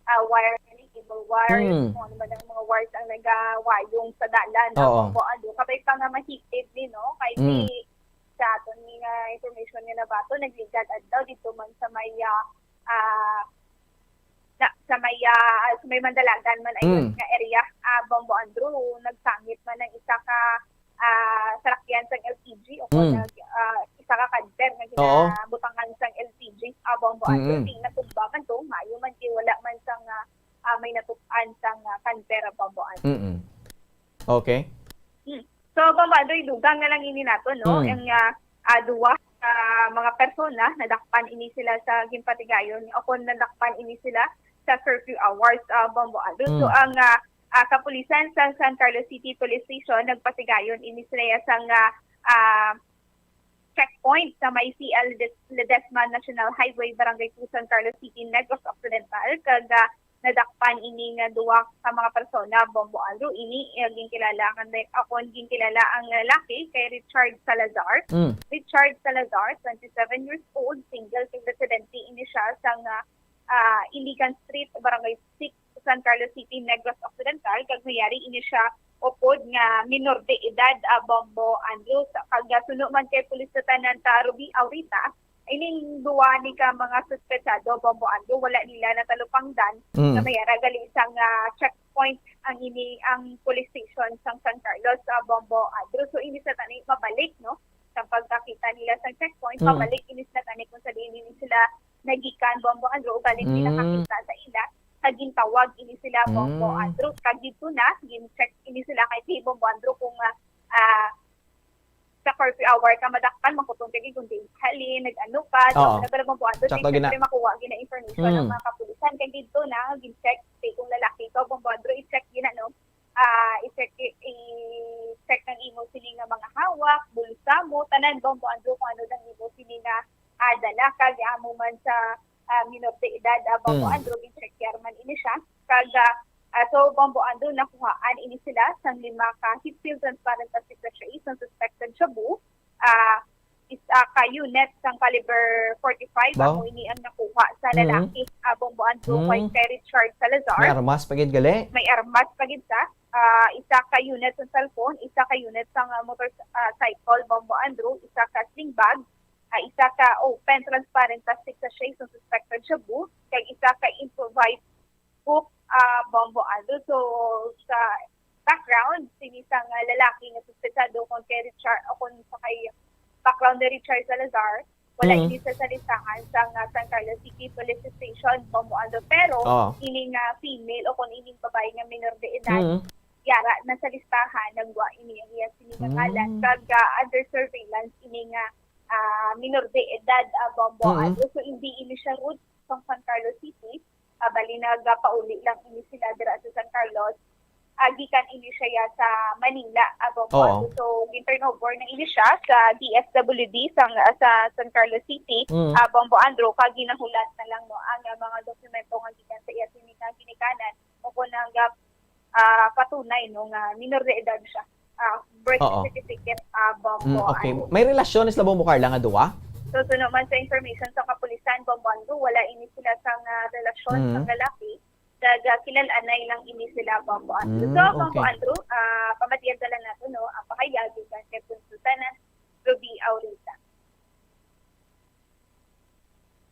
ah, wire, cable wires, Hmm. kung ano man ang mga wires ang nagawayong sa dalan, ah, Oo. Bombo Andrew. Kabay pa nga mahitid ni, no? Kay Hmm. ti sa aton ni nga information nga nabaton, nagligad adlaw dito man sa may, ah, ah, na, sa may, ah, sa may Mandalagan man, ayun, Mm. nga area, ah, Bombo Andrew, nagsangit man ang isa ka, ah, salakyan sang L P G o kung Mm. nag, ah, isa ka canter nga Oo. ginabutangan sang L P G, ah, Bombo Andrew. Mm-mm. Di natumba man to, mayo man kay wala man sang, ah, ah, may natup-an sang, ah, canter, ah, Bombo Andrew. Mm-mm. Okay. Hmm. So, Bombo Andrew, idugang na lang ini nato, no? Mm. Ang, ah, ah, duwa ah, mga persona, nadakpan ini sila sa ginpatigayon o kung nadakpan ini sila sa curfew hours, ah, Bombo Andrew. So, Mm. ang, ah, ah, kapulisan sa San Carlos City Police Station nagpatigayon ini sila sang, ah, ah, checkpoint sa may C L Des-, Ledesma National Highway, Barangay two, San Carlos City, Negros Occidental, kag, ah, nadakpan ini nga duwa ka mga persona, Bombo Andrew. Ini, eh, ginkilala nga, akon ginkilala ang lalaki kay Richard Salazar. Mm. Richard Salazar, twenty-seven years old, single, kag residente ini siya sa nga, ah, Iligan Street, Barangay six, San Carlos City, Negros Occidental, kag mayari ini siya upod nga minor de edad, ah, Bombo Andrew. Sa, kag, ah, suno man kay Police Lieutenant, ah, Ruby Aurita, ining duwa ni ka mga suspetsado, Bombo Andrew, wala nila natalupangdan Mm. nga may ara gali sang, ah, checkpoint ang ini, ang police station sang San Carlos, ah, Bombo Andrew. So, imbis na tani mabalik, no, sa pagkakita nila sa checkpoint, Mm. mabalik imbis na tani kung sa diin ini sila nagikan, Bombo Andrew, ugaling Mm. pinakakita sa ila, kag gintawag ini sila, Bombo Mm. Andrew. Kag didto na, gin-check ini sila kay si Bombo Andrew kung, ah, ah, sa curfew hour ka madakpan, mangkuton ka gid kung diin ka halin, nag-ano ka, Oo. so, wala, Bombo Andrew, Sakto, kay gina- syempre makuha gid na information ang Mm. mga kapulisan. Kay didto na, gin-check, kay kung lalaki ka, Bombo Andrew, i-check gid na, no? Ah, i-check, i-, i-check ang imo sini nga mga hawak, bulsa mo, tanan, Bombo Andrew, kung ano ang imo sini nga, ah, dala, kag amo man sa, ah, minor de edad, ah, Bombo Mm. Andrew, gin-check man ini siya. Kag, ah, ah, so, Bombo Andrew, nakuhaan ini sila sang lima ka heat-sealed transparent plastic sachets sang suspected shabu, ah, isa ka unit sang caliber forty-five, Wow. amo ini ang nakuha sa Mm. lalaki, ah, Bombo Andrew, kay, Mm. kay Richard Salazar. May armas pa gid gali? May armas pa gid sa, ah, isa ka unit sa cellphone, isa ka unit sang, ah, motor, ah, cycle, Bombo Andrew, isa ka sling bag, ah, isa ka open transparent plastic sachet sang suspected shabu, kag isa ka improvised hook, ah, Bombo Andrew. So, sa background, sini sang, ah, lalaki nga suspetsado kon kay Richard, o kon sa kay background ni Richard Salazar, wala Mm. ini sa, sa listahan sang, ah, San Carlos City Police Station, Bombo Andrew. Pero, Oo. ini nga female o kon ining babae nga minor de edad, Mm. yara na sa listahan, nagwa ini ang iya sini nga Mm. ngalan. Kag, ah, under surveillance ini nga, ah, minor de edad, ah, Bombo Mm. Andrew. So, hindi ini siya root sang San Carlos City. Ah, bali, nagapauli lang ini sila dira sa San Carlos. Ah, gikan ini siya ya sa Manila, ah, Bombo Oo. Andrew. So, gin-turnover na ini siya sa D S W D sang, ah, sa San Carlos City, Mm. ah, Bombo Andrew, kag ginahulat na lang, no, ang, ah, mga dokumento nga gikan sa iya sini nga ginikanan o kung ang, ah, ah, patunay, no, nga minor de edad siya. Ah, birth Oo. certificate, ah, Bombo Mm, okay. Andrew. May relasyon sila, Bombo Carla, nga duwa? So, suno man sa information sa kapulisan, Bombo Andrew, wala ini sila sang, ah, relasyon Mm. sang lalaki. Nagakilal-anay lang ini sila, Bombo Andrew. Mm, So, Bombo okay. Andrew, ah, pamatian ta lang nato, no, ang pahayag gikan kay Police Lieutenant Ruby Aurita.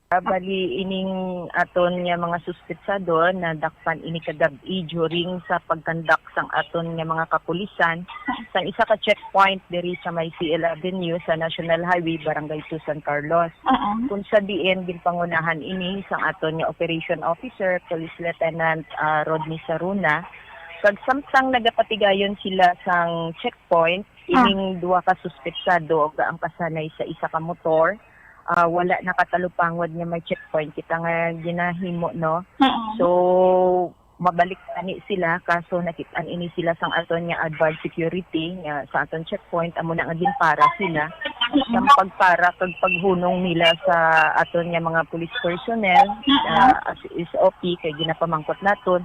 Ah, bali, ining aton nga mga suspetsado nadakpan ini kagab-i during sa pagkandak sang aton nga mga kapulisan sang isa ka checkpoint diri sa may C L Avenue sa National Highway, Barangay two, San Carlos. Oo. Kung sa diin, ginpangunahan ini sang aton nga operation officer, Police Lieutenant, ah, Rodney Saruna. Kag samtang nagapatigayon sila sang checkpoint, Ah. ining duha ka suspetsado ug ang kasanay sa isa ka motor, ah, wala nakatalupangod nga may checkpoint kita nga ginahimo, no? Oo. So, mabalik tani sila, kaso nakit-an ini sila sang aton nga advanced security nga sa aton checkpoint, amo na nga ginpara sila. Mm. Sang pagpara kag paghunong nila sa aton nga mga police personnel, Mm. ah, as S O P, kay ginapamangkot naton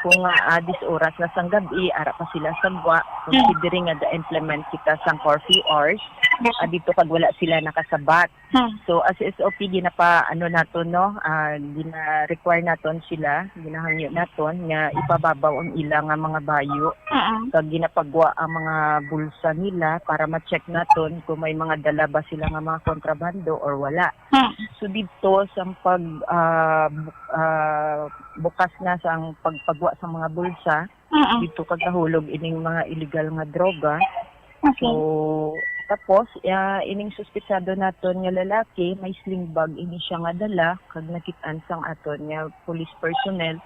kung, ah, diyes oras na sang gab-i, ara pa sila sa gwa, Mm. considering nga ga-implement kita sang curfew hours, Mm. ah, dito kag wala sila nakasabat. Hmm. So, as S O P, ginapa-, ano naton, no, ah, gina-require naton sila, ginahangyo naton nga ipababaw ang ila nga mga bayo. Mm. Kag ginapagwa ang mga bulsa nila para ma-check naton kung may mga dala ba sila nga mga kontrabando or wala. Hmm. So, didto sang pag, ah, bu-, ah, bukas na sang pagpagwa sa mga bulsa, Mm. didto kag nahulog ining mga illegal nga droga. Okay. So, tapos, ah, ining suspetsado naton nga lalaki, may sling bag ini siya nga dala, kag nakit-an sang aton nga police personnel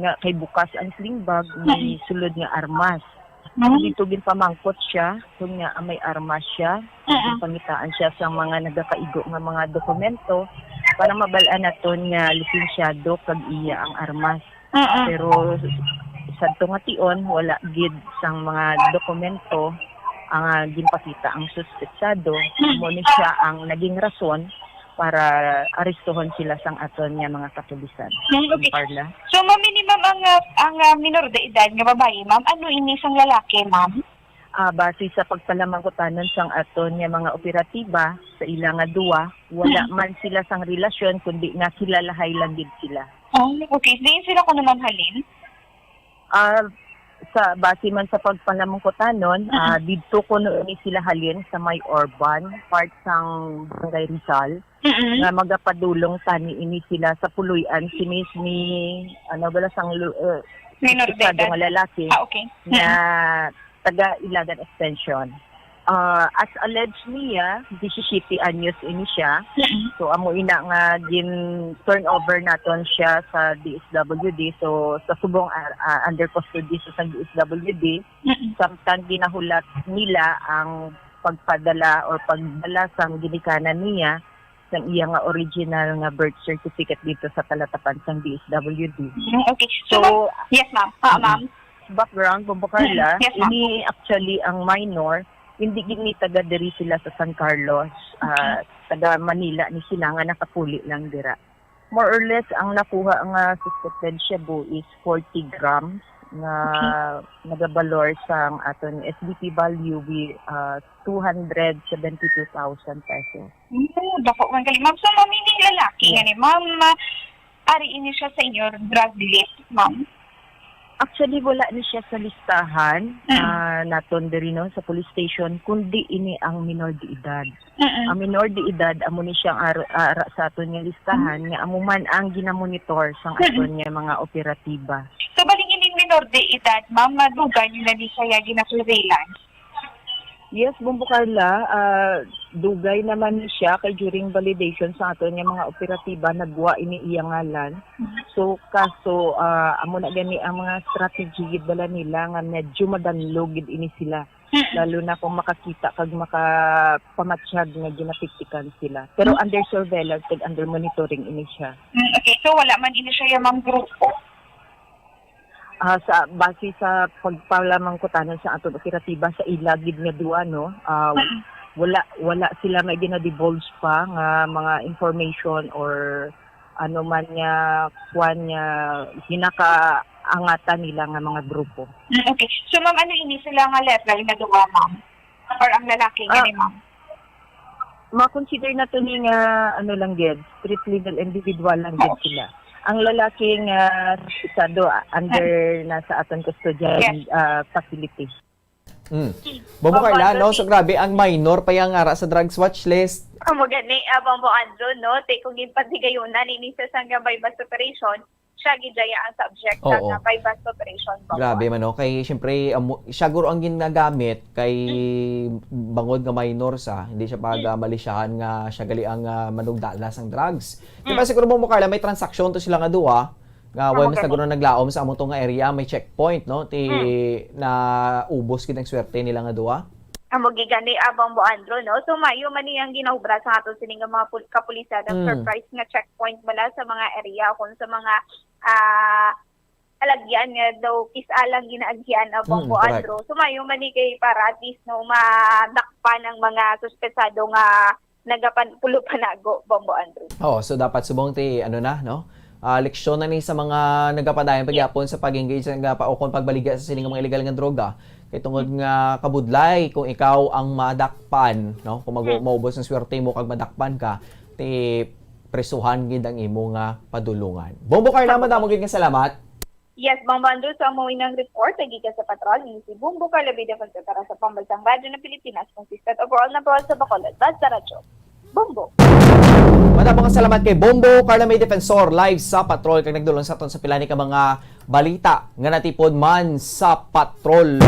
nga kay bukas ang sling bag, may Mm. sulod nga armas. Hmm? Dito ginpamangkot siya kung nga may armas siya. Mm-mm. Ginpangitaan siya sa mga nagakaigo nga mga dokumento para mabal-an naton nga lisensyado kag iya ang armas. Mm-mm. Pero sadto nga tion, wala gid sang mga dokumento ang, ah, ginpakita ang suspetsado. Mm. Mo ni siya ang naging rason para arestuhon sila sang aton nga mga kapulisan. Hmm, okay. Carla? So, ma'am, ini, ma'am, ang, ah, ang, ah, minor de edad nga babayi, ma'am, ano ini sang lalaki, ma'am? Ah, base sa pagpalamangkutanon sang aton nga mga operatiba sa ila nga duwa, wala Hmm. man sila sang relasyon, kundi nakilalahay lang gid sila. Oh, okay. Diin sila kuno, ma'am, halin? Ah, sa, base man sa pagpalamangkutanon, Mm-mm. ah, didto kuno ni sila halin sa may Orban, part sang Barangay Rizal, Mm-mm. nga magapadulong tani ini sila sa puloy-an sini ni, ano bala, sang lu-, eh, Minor de suspetsado edad. nga lalaki Ah, okay. nga Mm-mm. taga Ilagan Extension. Ah, as alleged niya, disisiyete anyos ini siya. Mm-mm. So, amo ina nga gin-turn over naton siya sa D S W D. So, sa subong, ah, ah, under custody sa sang D S W D, Mm-mm. samtang ginahulat nila ang pagpadala or pagdala sang ginikanan niya sang iya nga original nga birth certificate dito sa talatapan sang D S W D. Mm, okay. So, So, ma'am, yes, ma'am. Ah, Mm-mm. ma'am. Background, Bombo Carla, Mm, yes, ma'am. ini actually ang minor, hindi gid ni taga diri sila sa San Carlos, ah, Okay. taga Manila ni sila nga nakapuli lang dira. More or less, ang nakuha nga suspected shabu is forty grams nga Okay. nagabalor sang aton S B P value with, ah, two hundred seventy-two thousand pesos. Oh, dako man gali, ma'am. So, ma'am, ini lalaki Yeah. nga ni, ma'am, ah, ari ini siya sa inyo drug list, ma'am? Actually, wala ni siya sa listahan, Mm. ah, naton diri, no, sa police station, kundi ini ang minor de edad. Mm-mm. Ang minor de edad, amo ni siyang ar-, ara sa aton nga listahan, Mm. nga amo man ang ginamonitor sang Mm-mm. aton nga mga operatiba. So, bali ining minor de edad, ma'am, madugay na ni siya ginasurveillance? Yes, Bombo Carla, ah, dugay naman ni siya kay during validation sa aton nga mga operatiba, nagwa ini iya ngalan. Mhm. So, kaso, ah, amo na gani ang mga strategy gid bala nila nga medyo madanlog gid ini sila. Mm. Lalo na kung makakita kag makapamatsyag nga ginapiktikan sila. Pero Mm. under surveillance kag under monitoring ini siya. Mm, okay. So, wala man ini siya, ma'am, grupo? Ah, sa, base sa pagpalamangkutanan sa aton operatiba sa ila gid nga duwa, no, ah, Mm. wala, wala sila may gina-divulge pa nga mga information or ano man nga kwan nga ginakaangatan nila nga mga grupo. Mm, okay. So, ma'am, ano ini sila nga level nga duwa, ma'am? Or ang lalaki Ah, gani, ma'am? Ma-consider nato ni nga, ano lang gid, street level individual lang gid Oo. sila. Ang lalaki nga suspetsado, ah, under Mm. na sa aton custodial, Yes. ah, facility. Mm. Bombo Carla, no? So, grabe, ang minor pa yang ara sa drugs watch list. Amo gani, ah, Bombo Andrew, no? Te, kung ginpatigayunan ini sa sangga buy-bust operation, siya gid daya ang subject sa Oo. nga buy-bust operation, Bombo. Grabe man, no? Kay, siyempre, amo, siya guro ang ginagamit kay Mm. bangod nga minor sa, hindi siya pag, Mm. ah, malisyahan nga siya gali ang, ah, manugdala sang drugs. Di ba Mm. siguro, Bombo Carla, may transaksyon to sila nga duha, nga Amo way mas gani. naguna naglaom sa amo to nga area, may checkpoint, no? Ti Mm. naubos gid ang swerte nila nga duha. Amo gid gani, ah, Bombo Andrew, no? So, mayo man ni ang ginahubra sa aton sini nga mga pul-, kapulisan, ang Mm. surprise nga checkpoint bala sa mga area, kung sa mga, ah, alagyan nga daw kis-a lang ginaagian, ah, Mm, Bombo correct. Andrew. So, mayo man ni kay para at least, no, madakpan ang mga suspetsado nga nagapan-, pulo panago, Bombo Andrew. Oo, so dapat subong ti, ano na, no? Ah, leksyon na ni sa mga nagapadayon Yes. pagyapon sa pag-engage sa nagapa-, o kung pagbaligya sa sining mga illegal nga droga. Kay tungod Mm. nga kabudlay kung ikaw ang madakpan, no? Kung mag-, Mm. maubos ang swerte mo kag madakpan ka, ti prisuhan gid ang imo nga padulungan. Bombo Carla, Sa madamo gid nga salamat. Yes, Bombo Andrew, sa amo inang report, gikan sa patrol, ini si Bombo Carla May Defensor para sa Pambansang Radyo ng Pilipinas, consistent overall number one sa Bacolod. Basta Radyo. Bombo. Madamo nga salamat kay Bombo Carla May Defensor, live sa patrol, kag nagdulong sa aton sa pila ni ka mga balita nga natipon man sa patrol.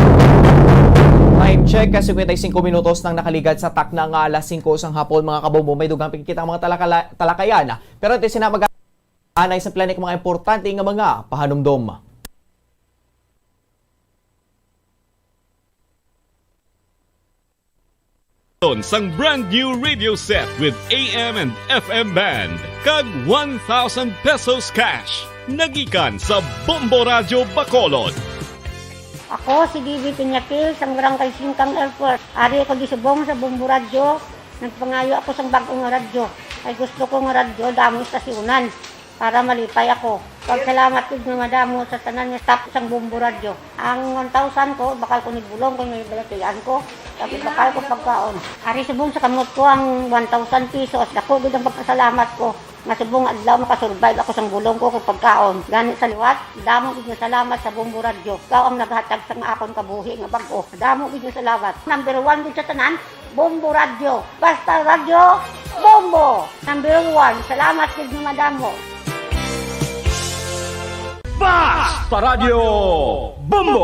Time check, ka cincuenta y cinco minutos nang nakaligad sa takna nga alas singko sang hapon, mga kabombo. May dugang pagkikita ang mga talakala-, talakayan. Pero ito sina mag- Anay sa planet, mga importante nga mga pahanumdom. sang brand new radio set with A M and F M band, kag one thousand pesos cash. Nagikan sa Bombo Radyo Bacolod. Ako si Bibi Peñafiel sang Barangay Singkang Airport. Ari ako gisubong sa Bombo Radyo. Nagpangayo ako sang bag-o nga radyo. Ay gusto ko nga radyo, damo istasyonan para malipay ako. Pagsalamat gid nga madamo sa tanan nga staff sang Bombo Radyo. Ang one thousand ko, bakal ko ni bulong kay may balatian ko. Tapos bakal ko pagkaon. Ari subong sa kamot ko ang one thousand pesos. Dako gid ang pagpasalamat ko. Nga subong adlaw makasurvive ako sang bulong ko kag pagkaon. Gani sa liwat, damo gid nga salamat sa Bombo Radyo. Ikaw ang naghatag sa nga akon kabuhi nga bag-o. Damo gid nga salamat. Number one gid sa tanan, Bombo Radyo. Basta radyo, Bombo! Number one. Salamat gid nga madamo. Basta Radyo Bombo!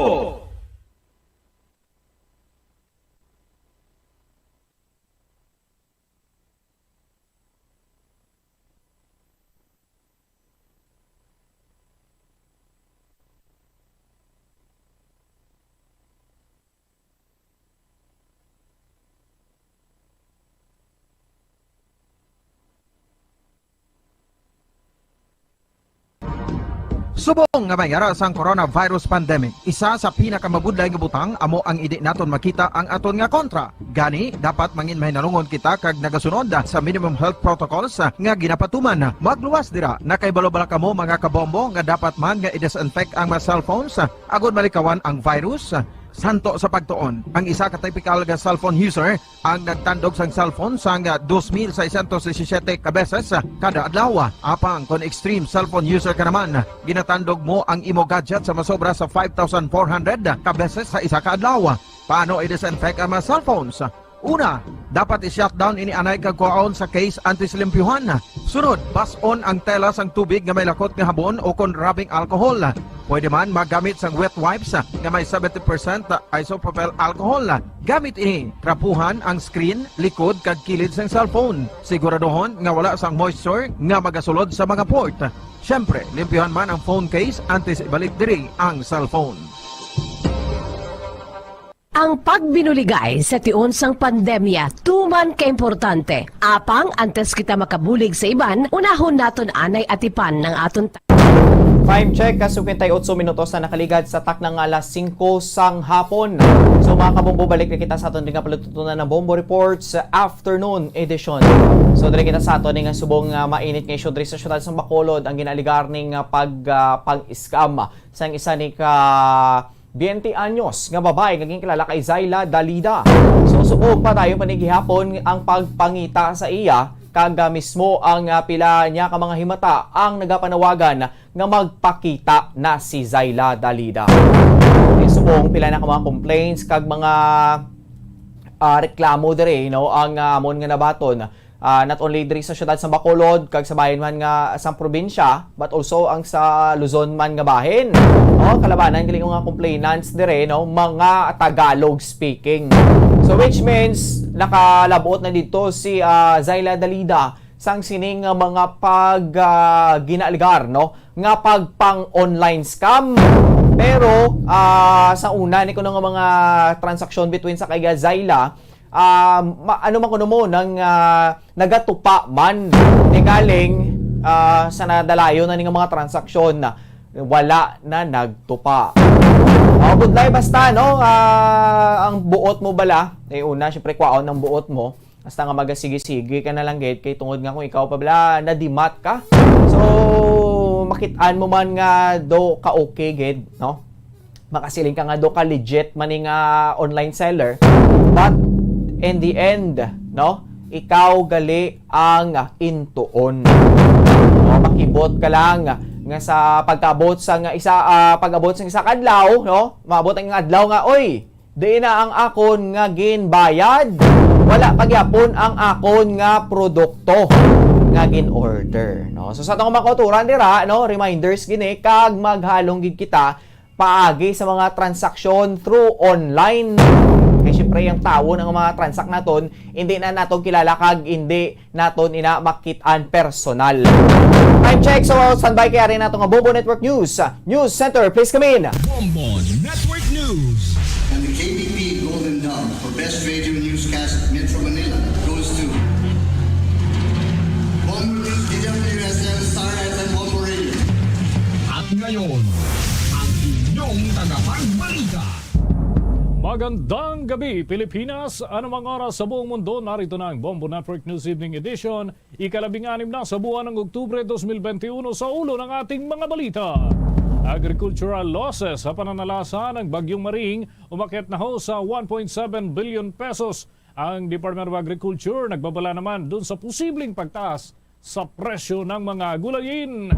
Subong nga may ara sang coronavirus pandemic, isa sa pinakamabudlay nga butang amo ang indi naton makita ang aton nga kontra. Gani, dapat mangin mahinalungon kita kag nagasunod sa minimum health protocols nga ginapatuman. Magluwas dira, nakahibalo bala kamo, mga kabombo, nga dapat man nga i-disinfect ang mga cellphones agud malikawan ang virus? Santo sa pagtuon, ang isa ka typical nga cellphone user ang nagtandog sang cellphone sang dos mil seiscientos disisiete ka beses kada adlaw. Apang kon extreme cellphone user ka naman, ginatandog mo ang imo gadget sa masobra sa five thousand four hundred ka beses sa isa ka adlaw. Paano i-disinfect ang mga cellphones? Una, dapat i-shutdown ini anay kag kuhaon sa case antes limpyuhan. Sunod, bas-on ang tela sang tubig nga may lakot nga habon o kon rubbing alcohol. Pwede man magamit sang wet wipes nga may seventy percent isopropyl alcohol. Gamit ini, trapuhan ang screen, likod, kag kilid sang cellphone. Siguraduhon nga wala sang moisture nga magasulod sa mga port. Siyempre, limpyuhan man ang phone case antes ibalik diri ang cellphone. Ang pagbinuligay sa tion sang pandemya tuman ka importante. Apang antes kita makabulig sa iban, unahon naton anay atipan ang aton ta- Time check, ka singkwenta y otso minutos na nakaligad sa takna nga alas singko sang hapon. So, mga kabombo, balik na kita sa aton nga palututunan ng Bombo Reports Afternoon Edition. So, diri kita sa aton nga subong nga mainit nga isyu diri sa siyudad sa Bacolod, ang ginaligar ning, ah, pag, ah, pang-scam sang isa ni ka twenty anyos nga babayi nga ginkilala kay Zyla Dalida. So, subong pa dayon pa ni gihapon ang pagpangita sa iya, kag, ah, mismo ang, ah, pila niya ka mga himata ang nagapanawagan nga magpakita na si Zyla Dalida. Kay subong pila na ka mga complaints kag mga, ah, reklamo diri, no, ang, ah, amon nga nabaton. Ah, not only diri sa siyudad sa Bacolod, kag sa bayan man nga sa probinsya, but also ang sa Luzon man nga bahin. Oh, kalabanan gali nga mga complainants dire, no, mga Tagalog speaking. So, which means, nakalabot na dito si, ah, Zyla Dalida sang sining nga mga pag, ah, ginaaligar, no, nga pagpang-online scam. Pero, ah, sa una, ni kuno nga mga transaksyon between sa kay Zyla, ah, ma-, ano man kuno mo, nang, ah, nagatupa man. Ni galing, ah, sa nadalayon na ni nga mga transaksyon, wala na nagtupa. Oh, budlay basta, no? Ah, ang buot mo bala, eh, una, syempre, kwaon ang buot mo. Hasta nga magasigi-sige ka na lang gid, kay tungod nga kung ikaw pa bala, nadimat ka. So, makit-an mo man nga do ka okay gid, no? Makasiling ka nga do ka legit man ni nga online seller, but in the end, no, ikaw gali ang intuon. No, makibot ka lang nga sa pagkaabot sa nga isa, ah, pag-abot sa isa ka adlaw, no, maabot ang adlaw nga, "Oy, di na ang akon nga ginbayad. Wala pa gyapon ang akon nga produkto nga gin-order," no? So, sa atong mga kauturan dira, no, reminders gini, kag maghalong gid kita paagi sa mga transaksyon through online. Kay syempre, ang tawo ng mga transak naton, hindi na naton kilala kag hindi naton ina makit-an personal. Time check, so standby kay ari nato nga Bombo Network News. News Center, please come in. Bombo Network News. And the K B P Golden Dove for Best Radio Newscast, Metro Manila. Tagapagbalita. Magandang gabi, Pilipinas! Anumang oras sa buong mundo, narito na ang Bombo Network News Evening Edition, ikalabing-anim na sa buwan ng Oktubre dos mil benti uno. Sa ulo ng ating mga balita: agricultural losses sa pananalasa ng Bagyong Maring umakyat na ho sa one point seven billion pesos. Ang Department of Agriculture nagbabala naman dun sa posibleng pagtaas sa presyo ng mga gulayin.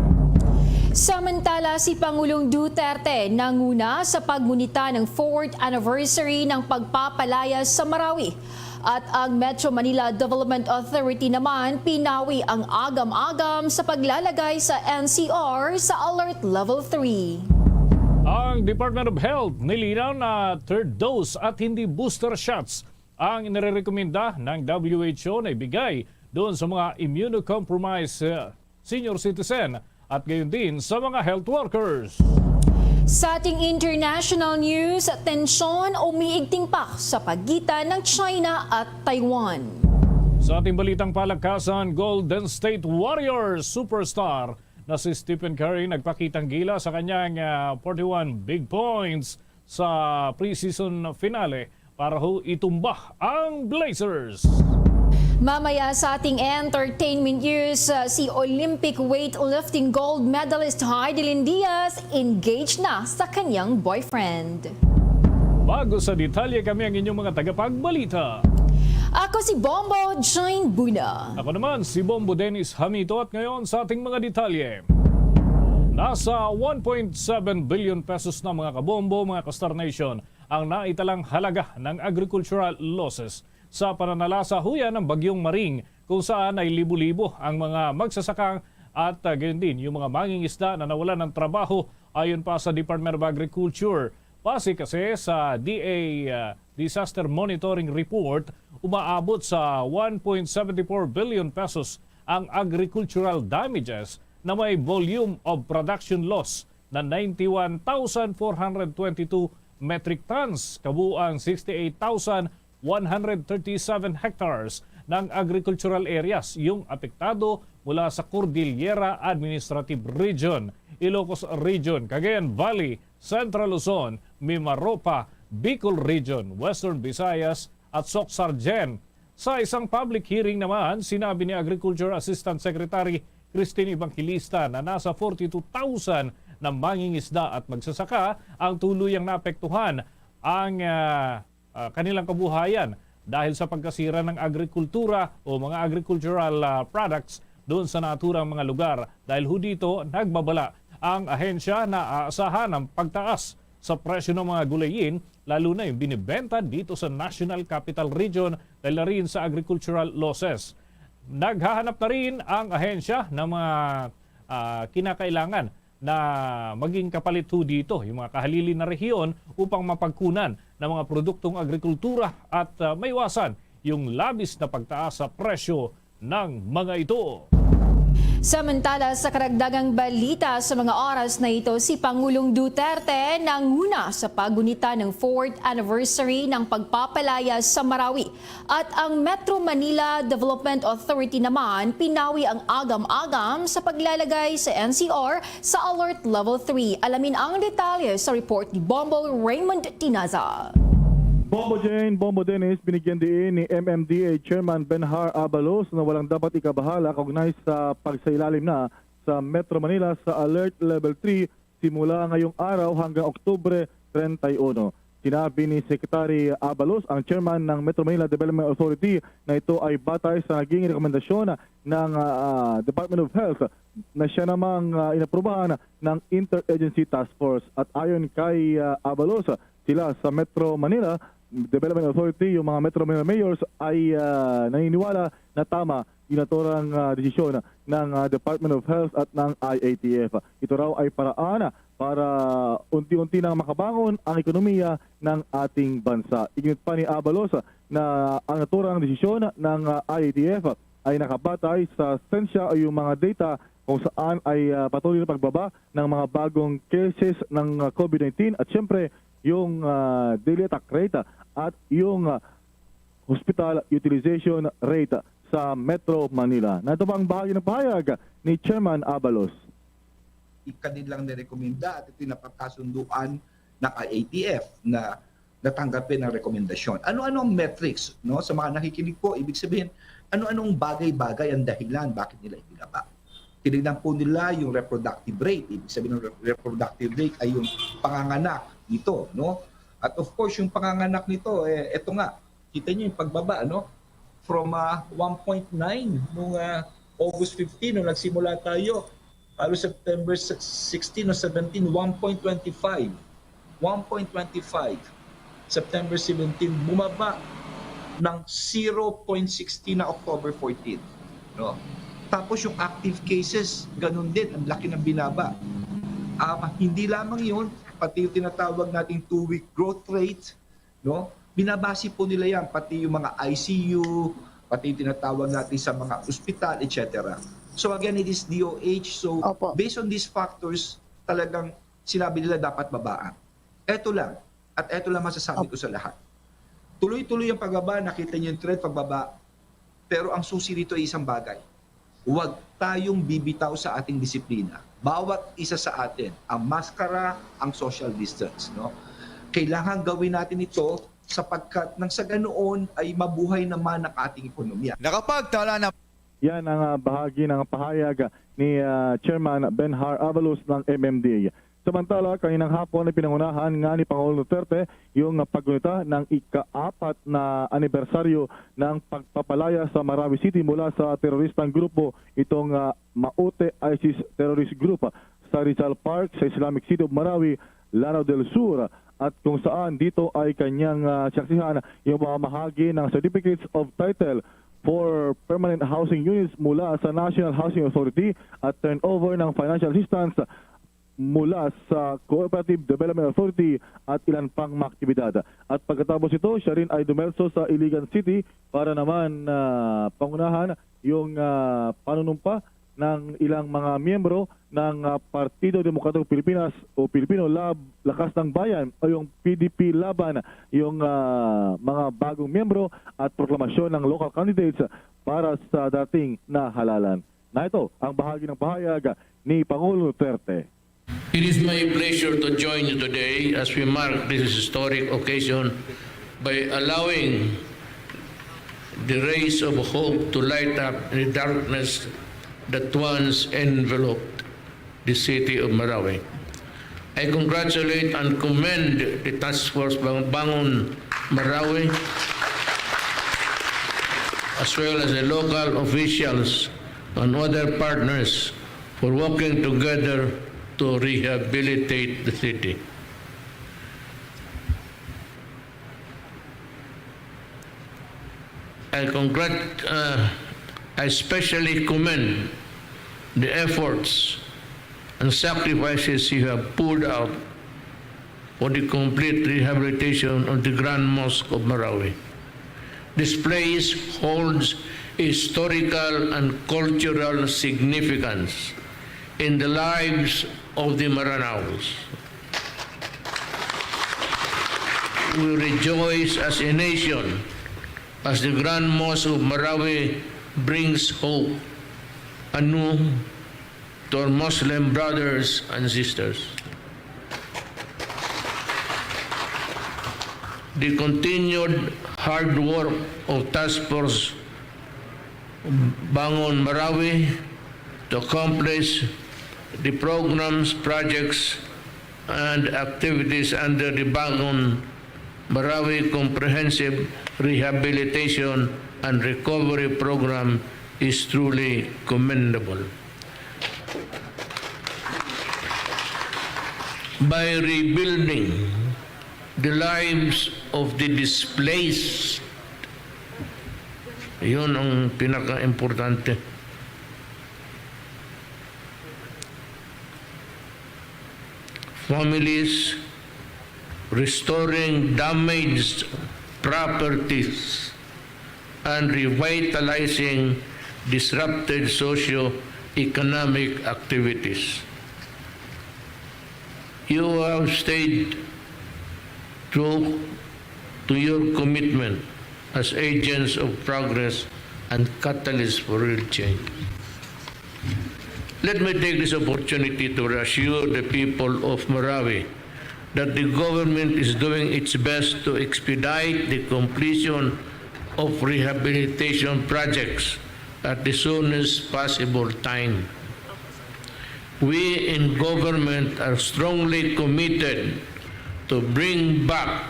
Samantala, si Pangulong Duterte nanguna sa paggunita ng fourth anniversary ng pagpapalayas sa Marawi. At ang Metro Manila Development Authority naman pinawi ang agam-agam sa paglalagay sa N C R sa Alert Level three. Ang Department of Health nilinaw na third dose at hindi booster shots ang inirekomenda ng W H O na ibigay doon sa mga immunocompromised, uh, senior citizen at gayon din sa mga health workers. Sa ating international news, tensyon umiigting pa sa pagitan ng China at Taiwan. Sa ating balitang palakasan, Golden State Warriors superstar na si Stephen Curry nagpakitang gila sa kanyang, ah, forty-one big points sa preseason finale para ho itumba ang Blazers. Mamaya sa ating entertainment news, uh, si Olympic weightlifting gold medalist Heidelin Diaz engaged na sa kanyang boyfriend. Bago sa detalye, kami ang inyong mga tagapagbalita. Ako si Bombo Jane Buna. Ako naman si Bombo Dennis Hamito at ngayon sa ating mga detalye. Nasa one point seven billion pesos na, mga kabombo, mga ka-Star Nation, ang naitalang halaga ng agricultural losses sa pananalasa huya ng Bagyong Maring, kung saan ay libo-libo ang mga magsasaka at, ah, gayon din yung mga mangingisda na nawalan ng trabaho, ayon pa sa Department of Agriculture. Base kasi sa D A, ah, Disaster Monitoring Report, umaabot sa one point seven four billion pesos ang agricultural damages na may volume of production loss na ninety-one thousand four hundred twenty-two metric tons, kabuang sixty-eight thousand one hundred thirty-seven hectares ng agricultural areas yung apektado mula sa Cordillera Administrative Region, Ilocos Region, Cagayan Valley, Central Luzon, Mimaropa, Bicol Region, Western Visayas, at Soc-Sargen. Sa isang public hearing naman, sinabi ni Agriculture Assistant Secretary Christine Evangelista na nasa forty-two thousand na mangingisda at magsasaka ang tuluyang naapektuhan ang, ah, ah, kanilang kabuhayan dahil sa pagkasira ng agrikultura o mga agricultural, ah, products doon sa naturang mga lugar. Dahil ho dito, nagbabala ang ahensya na aasahan ang pagtaas sa presyo ng mga gulayin, lalo na yung binibenta dito sa National Capital Region dahil na rin sa agricultural losses. Naghahanap na rin ang ahensya ng mga, ah, kinakailangan na maging kapalit ho dito yung mga kahalili na rehiyon upang mapagkunan ng mga produktong agrikultura at, ah, maiwasan yung labis na pagtaas sa presyo ng mga ito. Samantala, sa karagdagang balita sa mga oras na ito, si Pangulong Duterte nanguna sa paggunita ng fourth anniversary ng pagpapalaya sa Marawi. At ang Metro Manila Development Authority naman pinawi ang agam-agam sa paglalagay sa N C R sa Alert Level three. Alamin ang detalye sa report ni Bombo Raymond Tinaza. Bombo Jane, Bombo Dennis, binigyan diin ni M M D A Chairman Benhar Abalos na walang dapat ikabahala kaugnay sa pagsailalim na sa Metro Manila sa Alert Level three simula ngayong araw hanggang Oktubre treinta y uno. Sinabi ni Secretary Abalos, ang chairman ng Metro Manila Development Authority, na ito ay batay sa naging rekomendasyon ng, ah, Department of Health na siya namang, ah, inaprubahan ng Interagency Task Force. At ayon kay, ah, Abalos, sila sa Metro Manila Development Authority, yung mga Metro Manila Mayors, ay, ah, naniniwala na tama yung naturang, ah, desisyon ng, ah, Department of Health at ng I A T F. Ito raw ay paraan para unti-unti nang makabangon ang ekonomiya ng ating bansa. Iginit pa ni Abalos na ang naturang desisyon ng, ah, I A T F ay nakabatay sa sensya o yung mga data kung saan ay, ah, patuloy na pagbaba ng mga bagong cases ng, ah, COVID nineteen at siyempre yung, ah, daily attack rate at yung, ah, hospital utilization rate sa Metro Manila. Nato pa ang bahagi ng pahayag ni Chairman Abalos. Ikadid lang nirekomenda at ito'y napagkasunduan ng I A T F na natanggap din ang rekomendasyon. Ano-ano ang metrics, no? Sa mga nakikinig po, ibig sabihin, ano-anong bagay-bagay ang dahilan bakit nila ibinaba? Tinignan po nila yung reproductive rate. Ibig sabihin ng re-, reproductive rate ay yung panganganak nito, no? At of course, yung panganganak nito, eh, eto nga, kita niyo yung pagbaba, no? From, ah, one point nine nung, ah, August fifteen, nung nagsimula tayo, halos September sixteen o seventeen, one point twenty-five. One point twenty-five, September seventeen, bumaba ng zero point sixteen na October fourteen, no? Tapos yung active cases, ganun din, ang laki ng binaba. Ah, hindi lamang yun, pati yung tinatawag nating two-week growth rate, no? Binabase po nila yan, pati yung mga I C U, pati yung tinatawag natin sa mga ospital, et cetera. So again, it is D O H. So, Opo. Based on these factors, talagang sinabi nila dapat babaan. Eto lang, at eto lang masasabi ko sa lahat. Tuloy-tuloy ang pagbaba, nakita niyo yung trend pagbaba, pero ang susi dito ay isang bagay. Huwag tayong bibitaw sa ating disiplina. Bawat isa sa atin, ang maskara, ang social distance, no? Kailangan gawin natin ito sapagkat nang sa ganoon ay mabuhay naman ang ating ekonomiya. Nakapagtala na Yan ang, ah, bahagi ng pahayag ni, ah, Chairman Benhar Avalos ng M M D A. Samantala, kaninang hapon ay pinangunahan nga ni Pangulong Duterte yung, ah, paggunita ng ika-apat na anibersaryo ng pagpapalaya sa Marawi City mula sa teroristang grupo itong, ah, Maute ISIS terrorist group sa Rizal Park sa Islamic City of Marawi, Lanao del Sur, at kung saan dito ay kanyang, ah, saksihan yung pamamahagi ng Certificates of Title for Permanent Housing Units mula sa National Housing Authority at turnover ng financial assistance mula sa Cooperative Development Authority at ilan pang mga aktibidad. At pagkatapos ito, siya rin ay dumerso sa Iligan City para naman, ah, pangunahan yung, ah, panunumpa ng ilang mga miyembro ng, ah, Partido Demokratiko Pilipinas o Pilipino Lab-, Lakas ng Bayan o yung P D P Laban, yung, ah, mga bagong miyembro at proklamasyon ng local candidates para sa dating na halalan. Na ito ang bahagi ng pahayag ni Pangulong Duterte. It is my pleasure to join you today as we mark this historic occasion by allowing the rays of hope to light up the darkness that once enveloped the city of Marawi. I congratulate and commend the Task Force Bang-, Bangon Marawi, as well as the local officials and other partners for working together to rehabilitate the city. I congrat-, uh, I especially commend the efforts and sacrifices you have poured out for the complete rehabilitation of the Grand Mosque of Marawi. This place holds historical and cultural significance in the lives of the Maranaos. We rejoice as a nation as the Grand Mosque of Marawi brings hope anew to our Muslim brothers and sisters. The continued hard work of Task Force Bangon Marawi to accomplish the programs, projects, and activities under the Bangon Marawi Comprehensive Rehabilitation and Recovery Program is truly commendable. By rebuilding the lives of the displaced, yun ang pinaka-importante. Families, restoring damaged properties, and revitalizing disrupted socio-economic activities. You have stayed true to your commitment as agents of progress and catalysts for real change. Let me take this opportunity to reassure the people of Marawi that the government is doing its best to expedite the completion of rehabilitation projects at the soonest possible time. We in government are strongly committed to bring back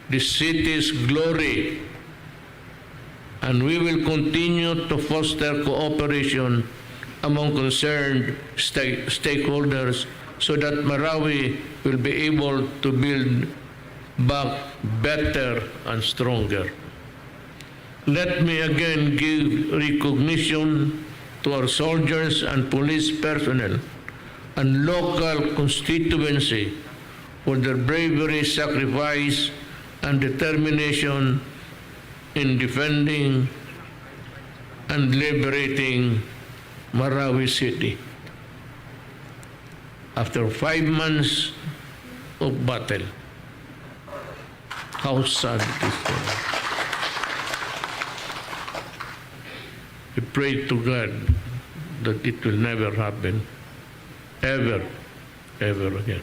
the city's glory, and we will continue to foster cooperation among concerned stake-, stakeholders so that Marawi will be able to build back better and stronger. Let me again give recognition to our soldiers and police personnel and local constituency for their bravery, sacrifice, and determination in defending and liberating Marawi City. After five months of battle, how sad it is. We pray to God that it will never happen ever, ever again.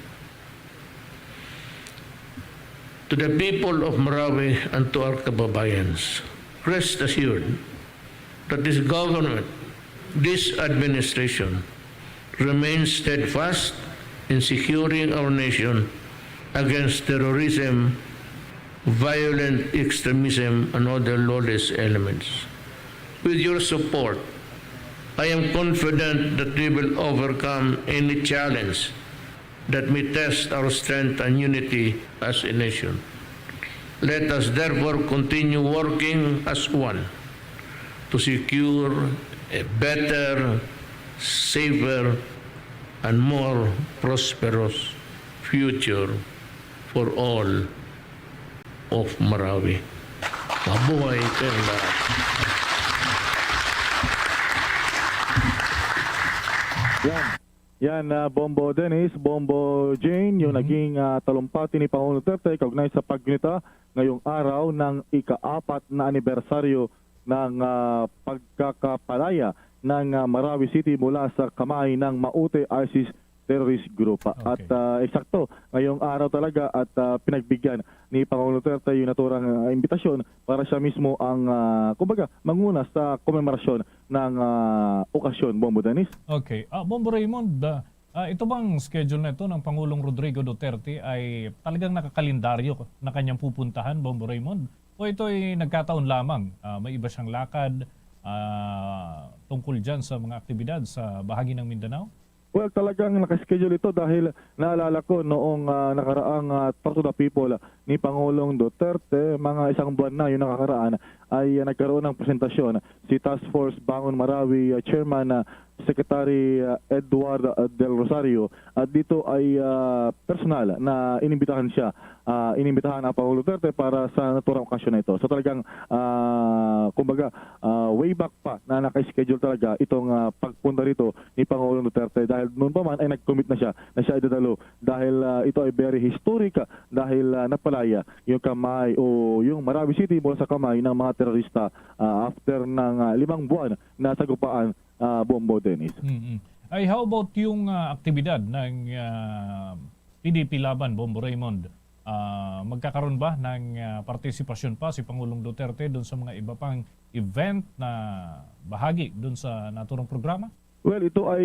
To the people of Marawi and to our kababayans, rest assured that this government, this administration, remains steadfast in securing our nation against terrorism, violent extremism, and other lawless elements. With your support, I am confident that we will overcome any challenge that may test our strength and unity as a nation. Let us therefore continue working as one to secure a better, safer, and more prosperous future for all of Marawi. Mabuhay kayong lahat. Yan. Yan, ah, Bombo Dennis, Bombo Jane, yung Mhm. naging, ah, talumpati ni Pangulong Duterte kaugnay sa paggunita ngayong araw ng ikaapat na anibersaryo ng, ah, pagkakapalaya ng, ah, Marawi City mula sa kamay ng Maute ISIS terrorist group. At, Okay. ah, eksakto, ngayong araw talaga at, ah, pinagbigyan ni Pangulong Duterte yung naturang, ah, imbitasyon para siya mismo ang, ah, kumbaga, manguna sa komemorasyon ng, ah, okasyon, Bombo Dennis. Okay. Ah, Bombo Raymond, ah, ah, ito bang schedule na ito ng Pangulong Rodrigo Duterte ay talagang nakakalendaryo na kanyang pupuntahan, Bombo Raymond? O ito'y nagkataon lamang? Ah, may iba siyang lakad, ah, tungkol dyan sa mga aktibidad sa bahagi ng Mindanao? Well, talagang nakaschedule ito dahil naalala ko noong, ah, nakaraang, ah, Talk to the People ni Pangulong Duterte, mga isang buwan na yung nakakaraan, ay, ah, nagkaroon ng presentasyon si Task Force Bangon Marawi, ah, Chairman, ah, Secretary, ah, Edward, ah, Del Rosario, at dito ay, ah, personal na inimbitahan siya, ah, inimbitahan ang Pangulong Duterte para sa naturang okasyon na ito. So talagang, ah, kumbaga, ah, way back pa na naka-schedule talaga itong, ah, pagpunta rito ni Pangulong Duterte dahil noon pa man ay nag-commit na siya na siya ay dadalo dahil, ah, ito ay very historic, ah, dahil, ah, napalaya yung kamay o yung Marawi City mula sa kamay ng mga terorista, ah, after ng, ah, limang buwan na sagupaan, ah, Bombo Dennis. Mm-mm. Ay, how about yung, ah, aktibidad ng, ah, P D P Laban, Bombo Raymond? Ah, magkakaroon ba ng, ah, partisipasyon pa si Pangulong Duterte doon sa mga iba pang event na bahagi doon sa naturang programa? Well, ito ay,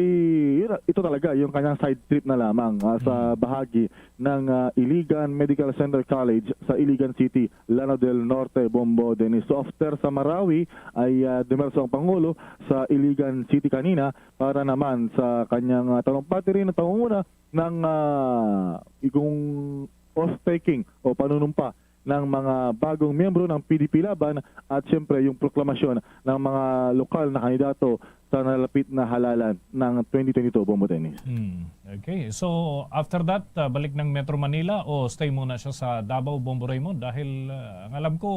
yun, ito talaga yung kanyang side trip na lamang, ah, sa Mm. bahagi ng, ah, Iligan Medical Center College sa Iligan City, Lanao del Norte, Bombo Dennis. So, after sa Marawi, ay, ah, dumiretso ang Pangulo sa Iligan City kanina para naman sa kanyang, ah, talumpati rin na pangunguna ng, ah, igong oath-taking o panunumpa ng mga bagong miyembro ng P D P Laban at siyempre yung proklamasyon ng mga lokal na kandidato sa nalapit na halalan ng twenty twenty-two, Bombo Dennis. Hmm. Okay. So, after that, ah, balik ng Metro Manila o stay muna siya sa Davao, Bombo Raymond? Dahil, ah, ang alam ko,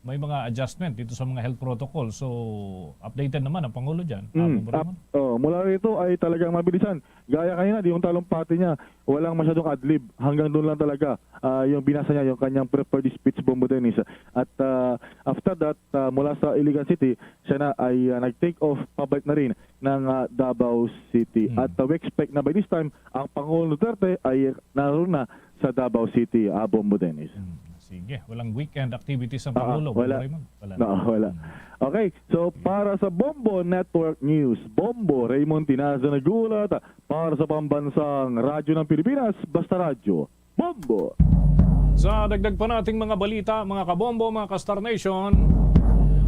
may mga adjustment dito sa mga health protocol. So, updated naman ang Pangulo dyan. Ah, Mm, Bombo ap- Raymond? oh, mula rito ay talagang mabilisan. Gaya kanina, di yung talumpati niya, walang masyadong adlib. Hanggang doon lang talaga ah, yung binasa niya, yung kanyang prepared speech, Bombo Dennis. At ah, after that, ah, mula sa Iligan City, siya na ay ah, nag-take off pabalik na rin ng ah, Davao City. Hmm. At ah, we expect na by this time, ang Pangulong Duterte ay naroon na sa Davao City, ah, Bombo Dennis. Hmm, sige, walang weekend activities ang Ah, Pangulo, wala. Raymond? Wala. No, wala. Okay, so para sa Bombo Network News, Bombo Raymond Tinaza nag-uulat para sa Pambansang Radyo ng Pilipinas, Basta Radyo, Bombo! Sa dagdag pa nating mga balita, mga kabombo, mga ka-Star Nation,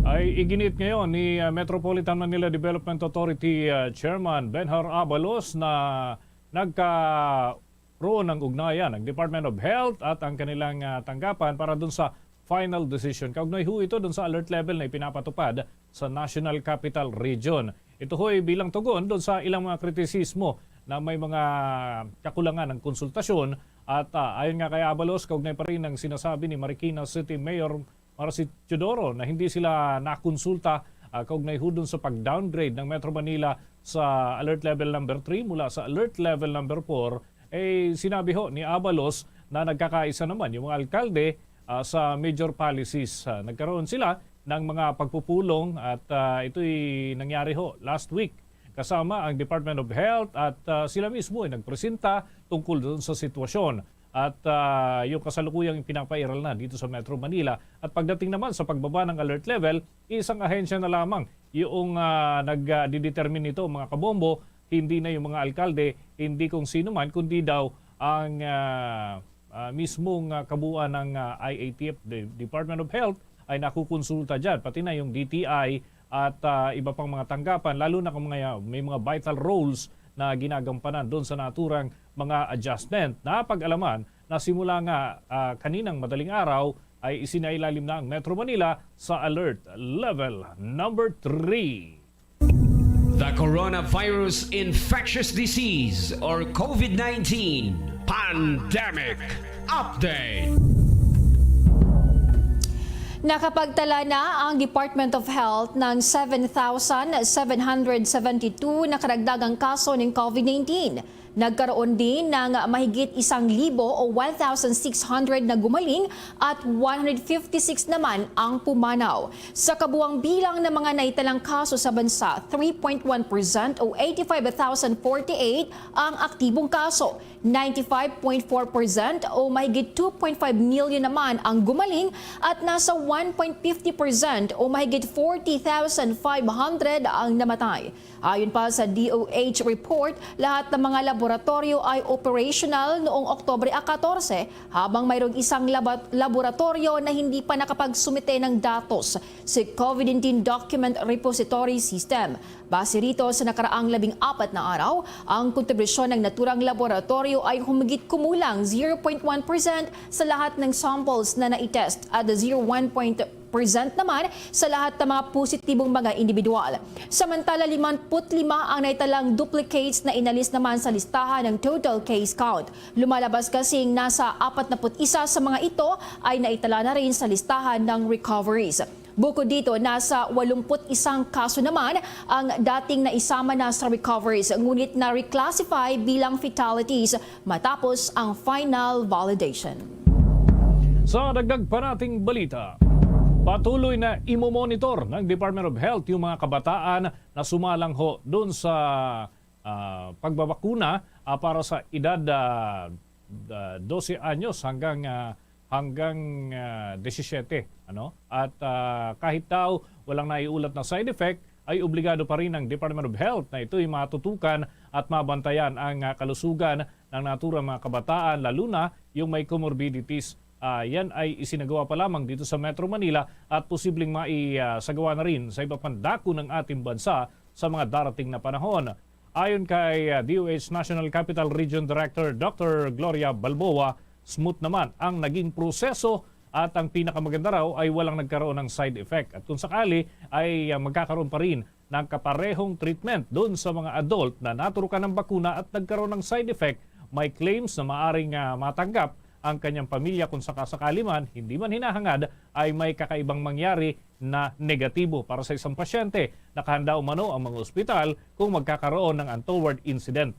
ay iginit ngayon ni uh, Metropolitan Manila Development Authority uh, Chairman Benhur Abalos na nagkaroon ng ugnayan ang Department of Health at ang kanilang uh, tanggapan para dun sa final decision. Kaugnay ho ito dun sa alert level na ipinapatupad sa National Capital Region. Ito ho'y bilang tugon dun sa ilang mga kritisismo na may mga kakulangan ng konsultasyon. At ah, ayon nga kay Abalos, kaugnay pa rin ang sinasabi ni Marikina City Mayor Marcy Teodoro na hindi sila nakonsulta ah, kaugnay ho dun sa pag-downgrade ng Metro Manila sa alert level number three mula sa alert level number four. Eh, sinabi ho ni Abalos na nagkakaisa naman yung mga alkalde ah, sa major policies. Ah, nagkaroon sila ng mga pagpupulong at ah, ito'y nangyari ho last week kasama ang Department of Health at ah, sila mismo ay nagpresenta tungkol doon sa sitwasyon at ah, yung kasalukuyang pinapairal na dito sa Metro Manila. At pagdating naman sa pagbaba ng alert level, isang ahensya na lamang yung ah, nagdidetermine nito, mga kabombo, hindi na yung mga alkalde, hindi kung sino man, kundi daw ang ah, ah, mismong ah, kabuuan ng ah, I A T F, the Department of Health, ay nakukonsulta dyan, pati na yung D T I at ah, iba pang mga tanggapan, lalo na kung mga, may mga vital roles na ginagampanan doon sa naturang mga adjustment. Napag-alaman na simula nga ah, kaninang madaling araw ay isinailalim na ang Metro Manila sa alert level number three. The Coronavirus Infectious Disease or COVID nineteen Pandemic Update. Nakapagtala na ang Department of Health ng seven thousand seven hundred seventy-two na karagdagang kaso ng COVID nineteen. Nagkaroon din ng mahigit isang libo o one thousand six hundred na gumaling at one hundred fifty-six naman ang pumanaw. Sa kabuang bilang ng mga naitalang kaso sa bansa, three point one percent o eighty-five thousand forty-eight ang aktibong kaso, ninety-five point four percent o mahigit two point five million naman ang gumaling at nasa one point fifty percent o mahigit forty thousand five hundred ang namatay. Ayon pa sa D O H report, lahat ng mga laboratoryo ay operational noong Oktubre katorse, habang mayroong isang laba-, laboratoryo na hindi pa nakapagsumite ng datos sa COVID nineteen Document Repository System. Base rito, sa nakaraang labing apat na araw, ang kontribusyon ng naturang laboratoryo ay humigit kumulang zero point one percent sa lahat ng samples na naitest at zero one point percent naman sa lahat ng mga positibong mga individual. Samantala, limampu't lima ang naitalang duplicates na inalis naman sa listahan ng total case count. Lumalabas kasing nasa apatnapu't isa sa mga ito ay naitala na rin sa listahan ng recoveries. Bukod dito, nasa walumpu't isang kaso naman ang dating naisama na sa recoveries, ngunit na-reclassify bilang fatalities matapos ang final validation. Sa dagdag pa nating balita, patuloy na imomonitor ng Department of Health yung mga kabataan na sumalang ho doon sa ah, pagbabakuna ah, para sa edad ah, ah, dose anyos hanggang ah, hanggang ah, disisiyete, ano? At ah, kahit daw walang naiulat na side effect, ay obligado pa rin ang Department of Health na ito'y matutukan at mabantayan ang ah, kalusugan ng naturang mga kabataan, lalo na yung may comorbidities. Ah, yan ay isinagawa pa lamang dito sa Metro Manila at posibleng maisagawa na rin sa iba pang dako ng ating bansa sa mga darating na panahon. Ayon kay ah, D O H National Capital Region Director Doctor Gloria Balboa, smooth naman ang naging proseso at ang pinakamaganda raw ay walang nagkaroon ng side effect. At kung sakali ay ah, magkakaroon pa rin ng kaparehong treatment doon sa mga adult na naturukan ng bakuna at nagkaroon ng side effect, may claims na maaring ah, matanggap ang kanyang pamilya kung sakasakali man, hindi man hinahangad, ay may kakaibang mangyari na negatibo para sa isang pasyente. Nakahanda umano ang mga ospital kung magkakaroon ng untoward incident.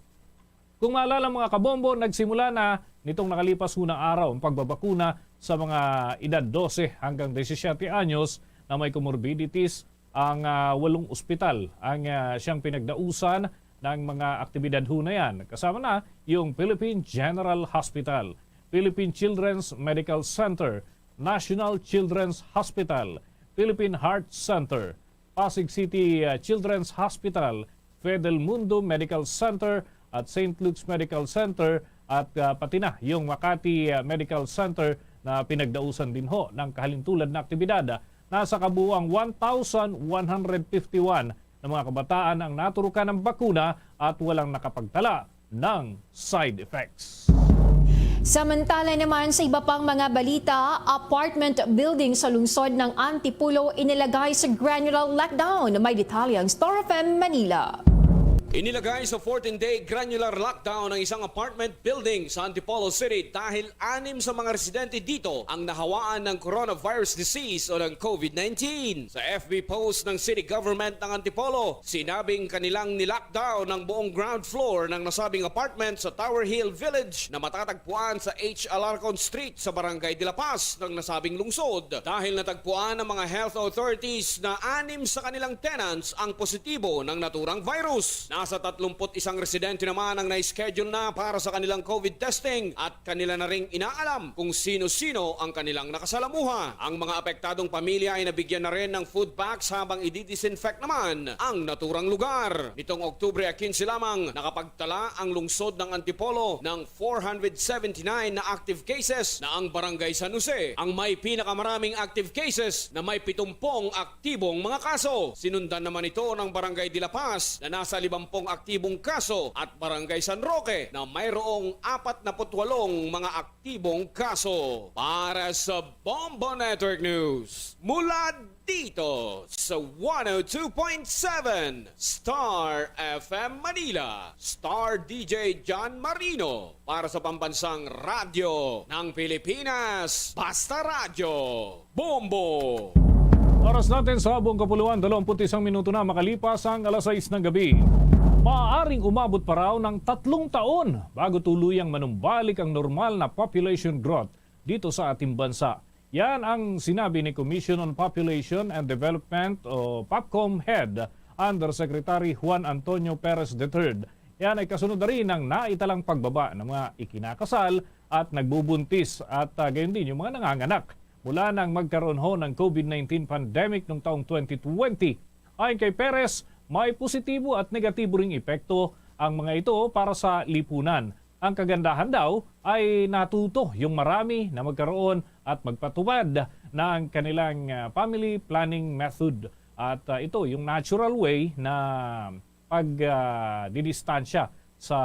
Kung maalala, mga kabombo, nagsimula na nitong nakalipas hunang araw ang pagbabakuna sa mga edad dose hanggang disisiyete anyos na may comorbidities. Ang, ah, walong ospital ang, ah, siyang pinagdausan ng mga aktibidad ho na yan. Kasama na yung Philippine General Hospital, Philippine Children's Medical Center, National Children's Hospital, Philippine Heart Center, Pasig City, ah, Children's Hospital, Fidelmundo Medical Center at Saint Luke's Medical Center at, ah, pati na yung Makati, ah, Medical Center na pinagdausan din ho ng kahalintulad na aktibidad. Nasa kabuuang one thousand one hundred fifty-one na mga kabataan ang naturukan ng bakuna at walang nakapagtala ng side effects. Samantala naman, sa iba pang mga balita, apartment building sa lungsod ng Antipolo inilagay sa granular lockdown. May detalye ang Star F M Manila. Inilagay sa fourteen-day granular lockdown ang isang apartment building sa Antipolo City dahil anim sa mga residente dito ang nahawaan ng coronavirus disease o ng COVID nineteen. Sa F B post ng city government ng Antipolo, sinabing kanilang nilockdown ang buong ground floor ng nasabing apartment sa Tower Hill Village na matatagpuan sa H. Alarcon Street sa Barangay de la Paz ng nasabing lungsod dahil natagpuan ng mga health authorities na anim sa kanilang tenants ang positibo ng naturang virus. Nasa tatlumpu't isang residente naman ang na-schedule na para sa kanilang COVID testing at kanila na ring inaalam kung sino-sino ang kanilang nakasalamuha. Ang mga apektadong pamilya ay nabigyan na rin ng food packs habang ididisinfect naman ang naturang lugar. Nitong Oktubre quince lamang, nakapagtala ang lungsod ng Antipolo ng four hundred seventy-nine na active cases na ang Barangay San Jose ang may pinakamaraming active cases na may pitumpung aktibong mga kaso. Sinundan naman ito ng Barangay de la Paz na nasa limampung aktibong kaso at Barangay San Roque na mayroong apat na put walong mga aktibong kaso. Para sa Bombo Network News, mula dito sa one oh two point seven Star F M Manila, Star D J John Marino para sa Pambansang Radyo ng Pilipinas, Basta Radyo, Bombo! Oras natin sa buong kapuluan, dalawampu't isang minuto na makalipas ang alas sais ng gabi. Maaring umabot pa raw ng tatlong taon bago tuluyang manumbalik ang normal na population growth dito sa ating bansa. Yan ang sinabi ni Commission on Population and Development o POPCOM Head Undersecretary Juan Antonio Perez the third. Yan ay kasunod na rin ng naitalang pagbaba ng mga ikinakasal at nagbubuntis at, ah, gayon din yung mga nanganganak mula nang magkaroon ho ng COVID nineteen pandemic noong taong twenty twenty. Ayon kay Perez, may positibo at negatibo ring epekto ang mga ito para sa lipunan. Ang kagandahan daw ay natuto yung marami na magkaroon at magpatupad ng kanilang, ah, family planning method. At, ah, ito yung natural way na pag, ah, didistansya sa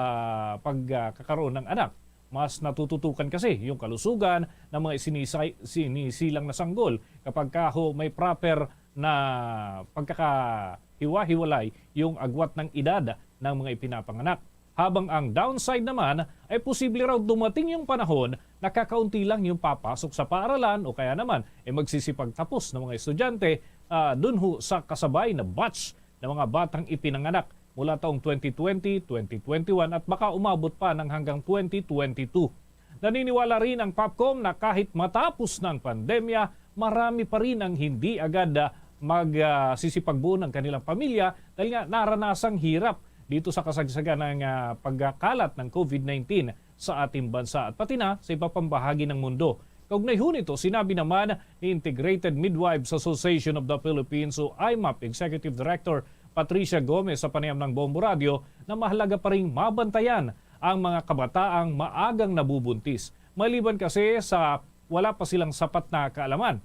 pagkakaroon ng anak. Mas natututukan kasi yung kalusugan ng mga isinisay, sinisilang na sanggol kapag ka ho may proper na pagkakahiwa-hiwalay yung agwat ng edad ng mga ipinapanganak. Habang ang downside naman ay posible raw dumating yung panahon na kakaunti lang yung papasok sa paaralan o kaya naman ay magsisipagtapos ng mga estudyante, ah, dun ho sa kasabay na batch ng mga batang ipinanganak mula taong twenty twenty, twenty twenty-one at baka umabot pa ng hanggang twenty twenty-two. Naniniwala rin ang POPCOM na kahit matapos na ang pandemya, marami pa rin ang hindi agad, ah, mag, ah, sisipagbuo ng kanilang pamilya dahil nga naranasang hirap dito sa kasagsagan ng, ah, pagkakalat ng COVID nineteen sa ating bansa at pati na sa iba pang bahagi ng mundo. Kaugnay ho nito, sinabi naman ni Integrated Midwives Association of the Philippines o I M A P Executive Director Patricia Gomez sa panayam ng Bombo Radio na mahalaga pa ring mabantayan ang mga kabataang maagang nabubuntis, maliban kasi sa wala pa silang sapat na kaalaman.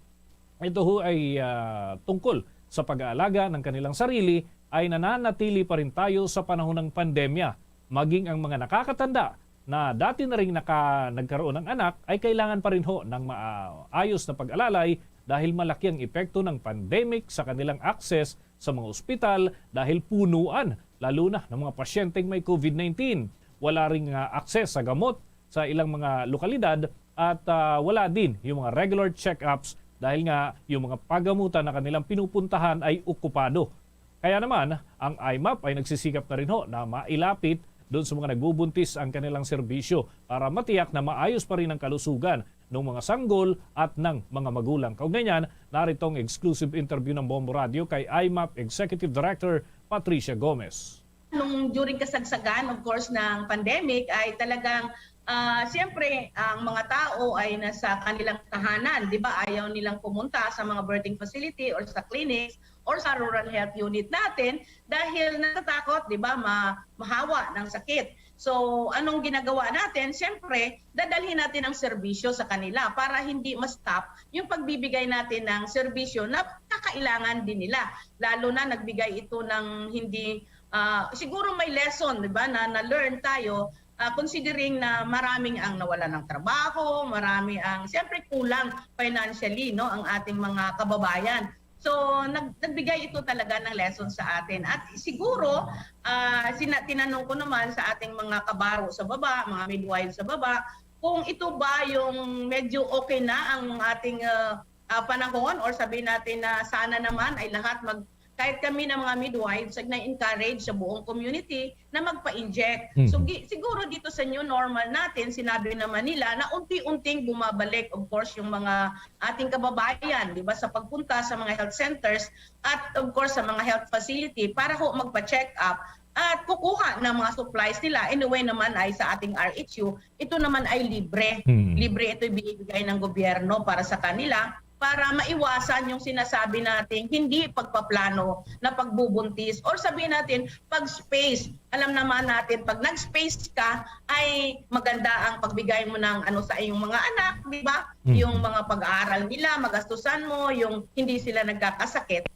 Ito ho ay, ah, tungkol sa pag-aalaga ng kanilang sarili ay nananatili pa rin tayo sa panahon ng pandemya. Maging ang mga nakakatanda na dati na ring naka, nagkaroon ng anak ay kailangan pa rin ho ng maayos na pag-alalay dahil malaki ang epekto ng pandemic sa kanilang access sa mga ospital dahil punuan, lalo na ng mga pasyenteng may COVID nineteen. Wala ring, ah, access sa gamot sa ilang mga lokalidad at, ah, wala din yung mga regular check-ups dahil nga yung mga pagamutan na kanilang pinupuntahan ay okupado. Kaya naman, ang I M A P ay nagsisikap na rin ho na mailapit doon sa mga nagbubuntis ang kanilang serbisyo para matiyak na maayos pa rin ang kalusugan ng mga sanggol at ng mga magulang. Kaugnay niyan, narito ang exclusive interview ng Bombo Radio kay I M A P Executive Director Patricia Gomez. Nung during kasagsagan, of course, ng pandemic, ay talagang, ah, siyempre, ang mga tao ay nasa kanilang tahanan, di ba? Ayaw nilang pumunta sa mga birthing facility or sa clinics or sa rural health unit natin dahil natatakot, di ba, ma-, mahawa ng sakit. So, anong ginagawa natin? Siyempre, dadalhin natin ang serbisyo sa kanila para hindi ma-stop yung pagbibigay natin ng serbisyo na kakailangan din nila. Lalo na nagbigay ito ng hindi, ah, siguro may lesson, di ba, na na-learn tayo, ah, considering na maraming ang nawala ng trabaho, marami ang, siyempre, kulang financially, no, ang ating mga kababayan. So, nag-, nagbigay ito talaga ng lesson sa atin. At siguro, ah, sina-, tinanong ko naman sa ating mga kabaro sa baba, mga midwives sa baba, kung ito ba yung medyo okay na ang ating, ah, ah, panahon, or sabihin natin na sana naman ay lahat mag-, kahit kami na mga midwives, ay na-encourage sa buong community na magpa-inject. So, Mhm. gi-, siguro dito sa new normal natin, sinabi naman nila na unti-unting bumabalik, of course, yung mga ating kababayan, di ba, sa pagpunta sa mga health centers at, of course, sa mga health facility para ho magpa-check up at kukuha ng mga supplies nila. Anyway naman ay sa ating R H U, ito naman ay libre. Hmm. Libre ito ibinibigay ng gobyerno para sa kanila para maiwasan yung sinasabi nating hindi pagpaplano na pagbubuntis, or sabihin natin, pag-space. Alam naman natin, pag nag-space ka, ay maganda ang pagbigay mo ng ano sa iyong mga anak, di ba? Mhm. Yung mga pag-aaral nila, magastusan mo, yung hindi sila nagkakasakit.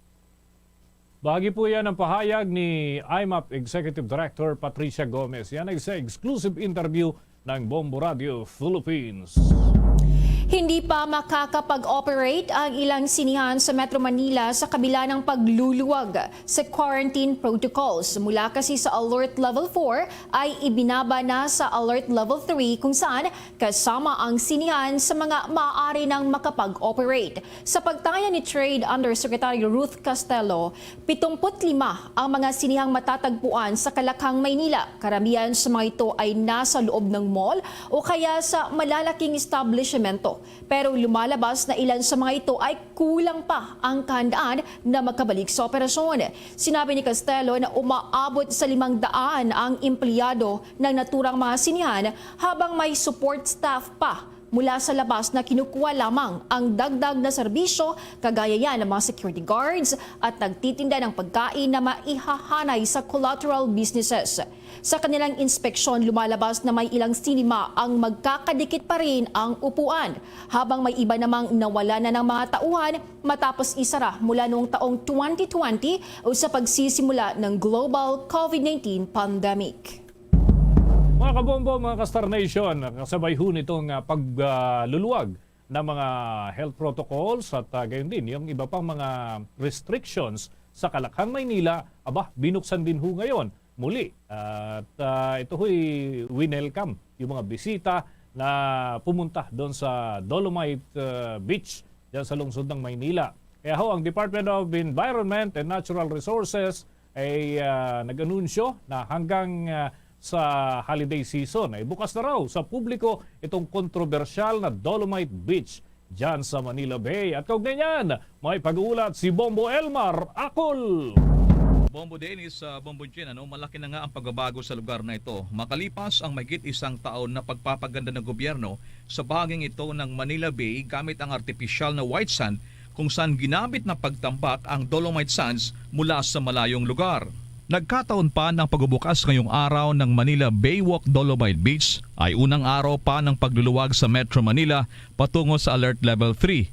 Bahagi po yan ang pahayag ni I M A P Executive Director Patricia Gomez. Yan ay sa exclusive interview ng Bombo Radio Philippines. Hindi pa makakapag-operate ang ilang sinihan sa Metro Manila sa kabila ng pagluluwag sa quarantine protocols. Mula kasi sa Alert Level four ay ibinaba na sa Alert Level three, kung saan kasama ang sinihan sa mga maaari nang makapag-operate. Sa pagtaya ni Trade Undersecretary Ruth Castelo, pitungput lima ang mga sinihang matatagpuan sa Kalakhang, Maynila. Karamihan sa mga ito ay nasa loob ng mall o kaya sa malalaking establishmento. Pero lumalabas na ilan sa mga ito ay kulang pa ang kahandaan na makabalik sa operasyon. Sinabi ni Castelo na umaabot sa limang daan ang empleyado ng naturang mga sinihan, habang may support staff pa mula sa labas na kinukuha lamang ang dagdag na serbisyo, kagaya yan ng mga security guards at nagtitinda ng pagkain na maihahanay sa collateral businesses. Sa kanilang inspeksyon, lumalabas na may ilang sinima ang magkakadikit pa rin ang upuan, habang may iba namang nawala na ng mga tauhan matapos isara mula noong taong twenty twenty o sa pagsisimula ng global COVID nineteen pandemic. Mga kabombo, mga ka-Star Nation, kasabay ho nitong, ah, pagluluwag ng mga health protocols at, ah, gayon din yung iba pang mga restrictions sa Kalakhang, Maynila, aba, binuksan din ho ngayon muli. At, ah, ito ho'y winelcome yung mga bisita na pumunta doon sa Dolomite, ah, Beach, dyan sa lungsod ng Maynila. Kaya ho, ang Department of Environment and Natural Resources ay, ah, nag-anunsyo na hanggang, ah, sa holiday season ay bukas na raw sa publiko itong kontrobersyal na Dolomite Beach dyan sa Manila Bay. At kaugnay niyan, may pag-uulat si Bombo Elmar Acol. Bombo Dennis, ah, Bombo Jen, ano, malaki na nga ang pagbabago sa lugar na ito. Makalipas ang mahigit isang taon na pagpapaganda ng gobyerno sa bahaging ito ng Manila Bay gamit ang artipisyal na white sand, kung saan ginamit na pagtambak ang dolomite sands mula sa malayong lugar. Nagkataon pa na ang pagbubukas ngayong araw ng Manila Baywalk Dolomite Beach ay unang araw pa ng pagluluwag sa Metro Manila patungo sa Alert Level three.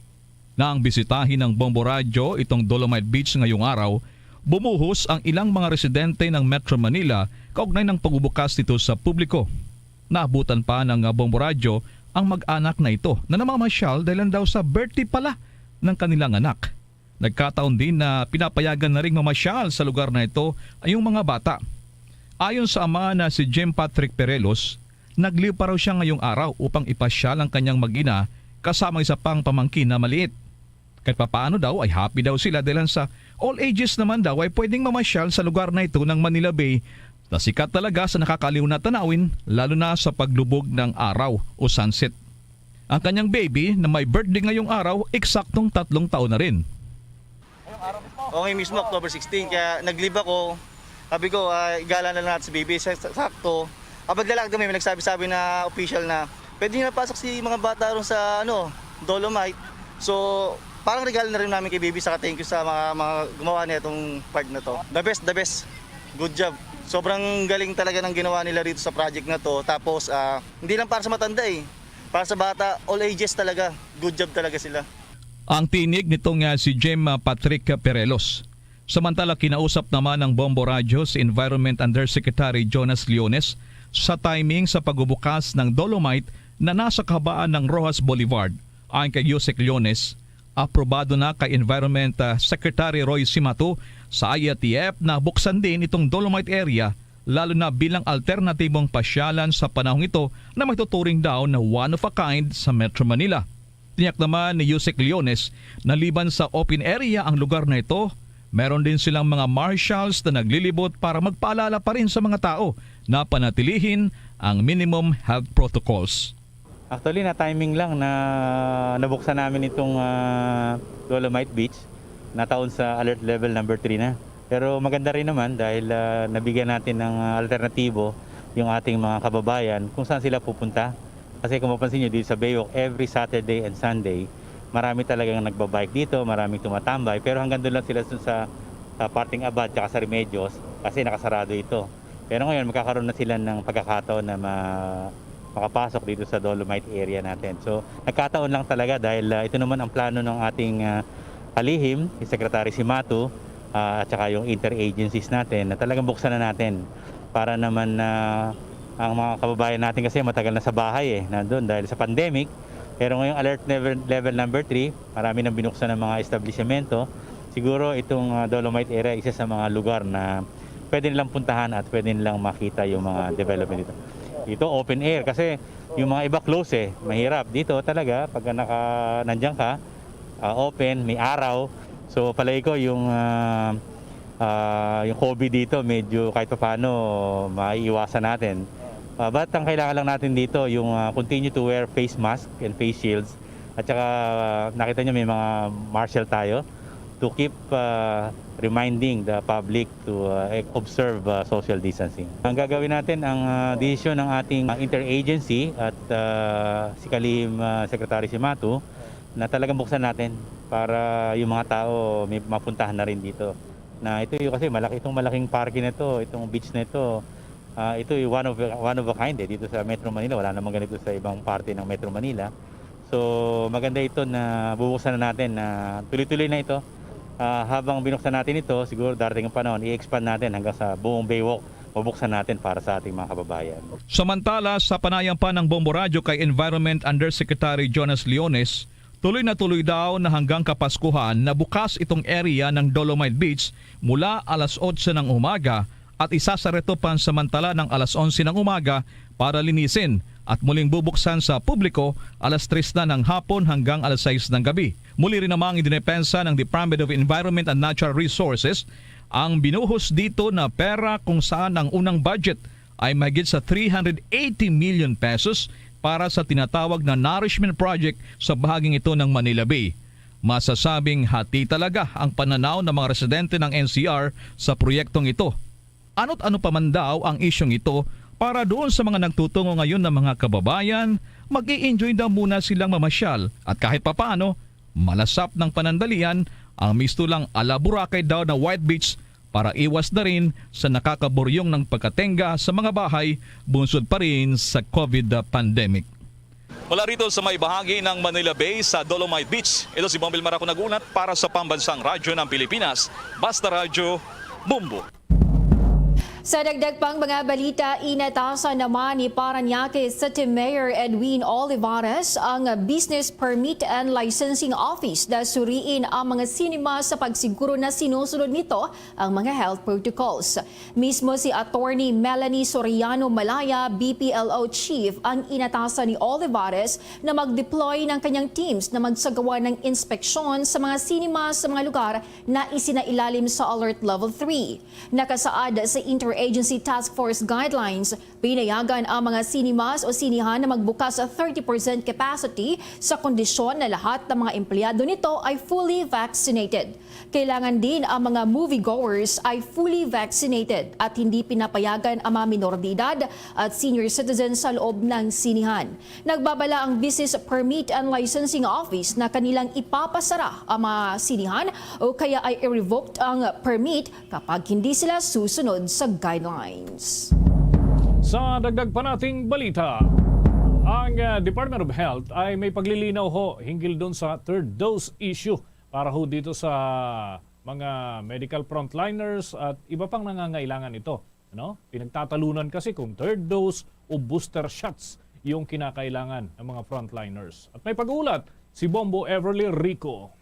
Na ang bisitahin ng Bombo Radyo itong Dolomite Beach ngayong araw, bumuhos ang ilang mga residente ng Metro Manila kaugnay ng pagbubukas nito sa publiko. Naabutan pa ng, ah, Bombo Radyo ang mag-anak na ito na namamasyal dahil lang daw sa birthday pala ng kanilang anak. Nagkataon din na pinapayagan na ring mamasyal sa lugar na ito ang mga bata. Ayon sa ama na si Jim Patrick Perelos, Nagliw pa raw siya ngayong araw upang ipasyal ang kanyang mag-ina kasama isa pang pamangkin na maliit. Kahit papaano daw ay happy daw sila dahil sa all ages naman daw ay pwedeng mamasyal sa lugar na ito ng Manila Bay na sikat talaga sa nakakaaliw na tanawin, lalo na sa paglubog ng araw o sunset. Ang kanyang baby na may birthday ngayong araw, eksaktong tatlong taon na rin. Okay, mismo October sixteen, kaya nag-leave ako. Sabi ko, ah, igala na lang natin si baby. Sa- sa- Sakto. Kapag lalakad kami, may nagsabi-sabi na official na pwede na pasok si mga bata ron sa ano, Dolomite. So, parang regalo na rin namin kay baby, saka thank you sa mga, mga gumawa na itong part na to. The best, the best. Good job. Sobrang galing talaga ng ginawa nila rito sa project na to. Tapos, ah, hindi lang para sa matanda eh. Para sa bata, all ages talaga. Good job talaga sila. Ang tinig nito nga si Jim, ah, Patrick Perelos. Samantala, kinausap naman ng Bombo Radyo si Environment Undersecretary Jonas Leones sa timing sa pagbubukas ng Dolomite na nasa kahabaan ng Roxas Boulevard. Ayon kay Usec Leones, aprobado na kay Environment, ah, Secretary Roy Cimatu sa I A T F na buksan din itong Dolomite area, lalo na bilang alternatibong pasyalan sa panahong ito na matuturing daw na one of a kind sa Metro Manila. Tiyak naman ni Usec Leones na liban sa open area ang lugar na ito, meron din silang mga marshals na naglilibot para magpaalala pa rin sa mga tao na panatilihin ang minimum health protocols. Actually, na-timing lang na nabuksan namin itong, ah, Dolomite Beach, nataon sa alert level number three na. Pero maganda rin naman dahil, ah, nabigyan natin ng, ah, alternatibo yung ating mga kababayan kung saan sila pupunta. Kasi kung mapansin nyo, dito sa Baywalk, every Saturday and Sunday, marami talagang nagbabike dito, maraming tumatambay. Pero hanggang doon lang sila dun sa, sa parting Abad tsaka sa Remedios kasi nakasarado ito. Pero ngayon, magkakaroon na sila ng pagkakataon na ma- makapasok dito sa Dolomite area natin. So, nagkataon lang talaga dahil, ah, ito naman ang plano ng ating, ah, kalihim, si Secretary Cimatu, ah, at saka yung interagencies natin na talagang buksan na natin para naman na ang mga kababayan natin kasi matagal na sa bahay eh, nandun dahil sa pandemic. Pero ngayong alert level, level number three, marami nang binuksan ng mga establisyemento. Siguro itong, ah, Dolomite area isa sa mga lugar na pwede nilang puntahan at pwede nilang makita yung mga development dito. Dito open air kasi yung mga iba close eh, mahirap. Dito talaga pag naka nandiyan ka, ah, open, may araw. So palagi ko yung, ah, ah, yung COVID dito medyo kahit papaano maiiwasan natin. Ah, but ang kailangan lang natin dito yung, ah, continue to wear face mask and face shields. At saka, ah, nakita nyo may mga marshal tayo to keep, ah, reminding the public to, ah, observe, ah, social distancing. Ang gagawin natin, ang, ah, desisyon ng ating, ah, interagency at, ah, si Kalihim, ah, Secretary Cimatu na talagang buksan natin para yung mga tao may mapuntahan na rin dito. Na ito yung kasi malaki itong malaking parke na ito, itong beach na ito. Ah, ito yung one of one of a kind eh dito sa Metro Manila. Wala namang ganito sa ibang parte ng Metro Manila. So, maganda ito na bubuksan na natin na tuloy-tuloy na ito. Ah, habang binuksan natin ito, siguro darating ang panahon, i-expand natin hanggang sa buong Baywalk, mabuksan natin para sa ating mga kababayan. Samantala, sa panayam pa ng Bombo Radyo kay Environment Undersecretary Jonas Leones, tuloy na tuloy daw na hanggang Kapaskuhan na bukas itong area ng Dolomite Beach mula alas otso ng umaga at isasara ito pansamantala ng alas onse ng umaga para linisin at muling bubuksan sa publiko alas tres na ng hapon hanggang alas sais ng gabi. Muli rin namang idinepensa ng Department of Environment and Natural Resources ang binuhos dito na pera kung saan ang unang budget ay mahigit sa three hundred eighty million pesos para sa tinatawag na nourishment project sa bahaging ito ng Manila Bay. Masasabing hati talaga ang pananaw ng mga residente ng N C R sa proyektong ito. Ano't ano pa man daw ang isyong ito, para doon sa mga nagtutungo ngayon na mga kababayan, mag-i-enjoy daw muna silang mamasyal at kahit papaano, malasap ng panandalian ang mistulang ala Boracay daw na White Beach para iwas na rin sa nakakaburyong ng pagkatenga sa mga bahay bunsod pa rin sa COVID pandemic. Mula rito sa may bahagi ng Manila Bay sa Dolomite Beach, ito si Bombil Maraco nag-unat para sa Pambansang Radyo ng Pilipinas, Basta Radyo, Bombo. Sa dagdag pang mga balita, inatasan naman ni Parañaque City Mayor Edwin Olivares ang Business Permit and Licensing Office na suriin ang mga sinima sa pagsiguro na sinusunod nito ang mga health protocols. Mismo si Attorney Melanie Soriano Malaya, B P L O Chief, ang inatasan ni Olivares na mag-deploy ng kanyang teams na magsagawa ng inspeksyon sa mga sinima sa mga lugar na isinailalim sa Alert Level three. Nakasaad sa Interagency Task Force Guidelines, pinayagan ang mga cinemas o sinihan na magbukas sa thirty percent capacity sa kondisyon na lahat ng mga empleyado nito ay fully vaccinated. Kailangan din ang mga moviegoers ay fully vaccinated at hindi pinapayagan ang mga minor de edad at senior citizens sa loob ng sinihan. Nagbabala ang Business Permit and Licensing Office na kanilang ipapasara ang mga sinihan o kaya ay i-revoked ang permit kapag hindi sila susunod sa guidelines. Sa dagdag pa nating balita, ang ah, Department of Health ay may paglilinaw ho hinggil doon sa third dose issue para ho dito sa mga medical frontliners at iba pang nangangailangan ito. Ano? Pinagtatalunan kasi kung third dose o booster shots yung kinakailangan ng mga frontliners. At may pag-ulat si Bombo Everly Rico.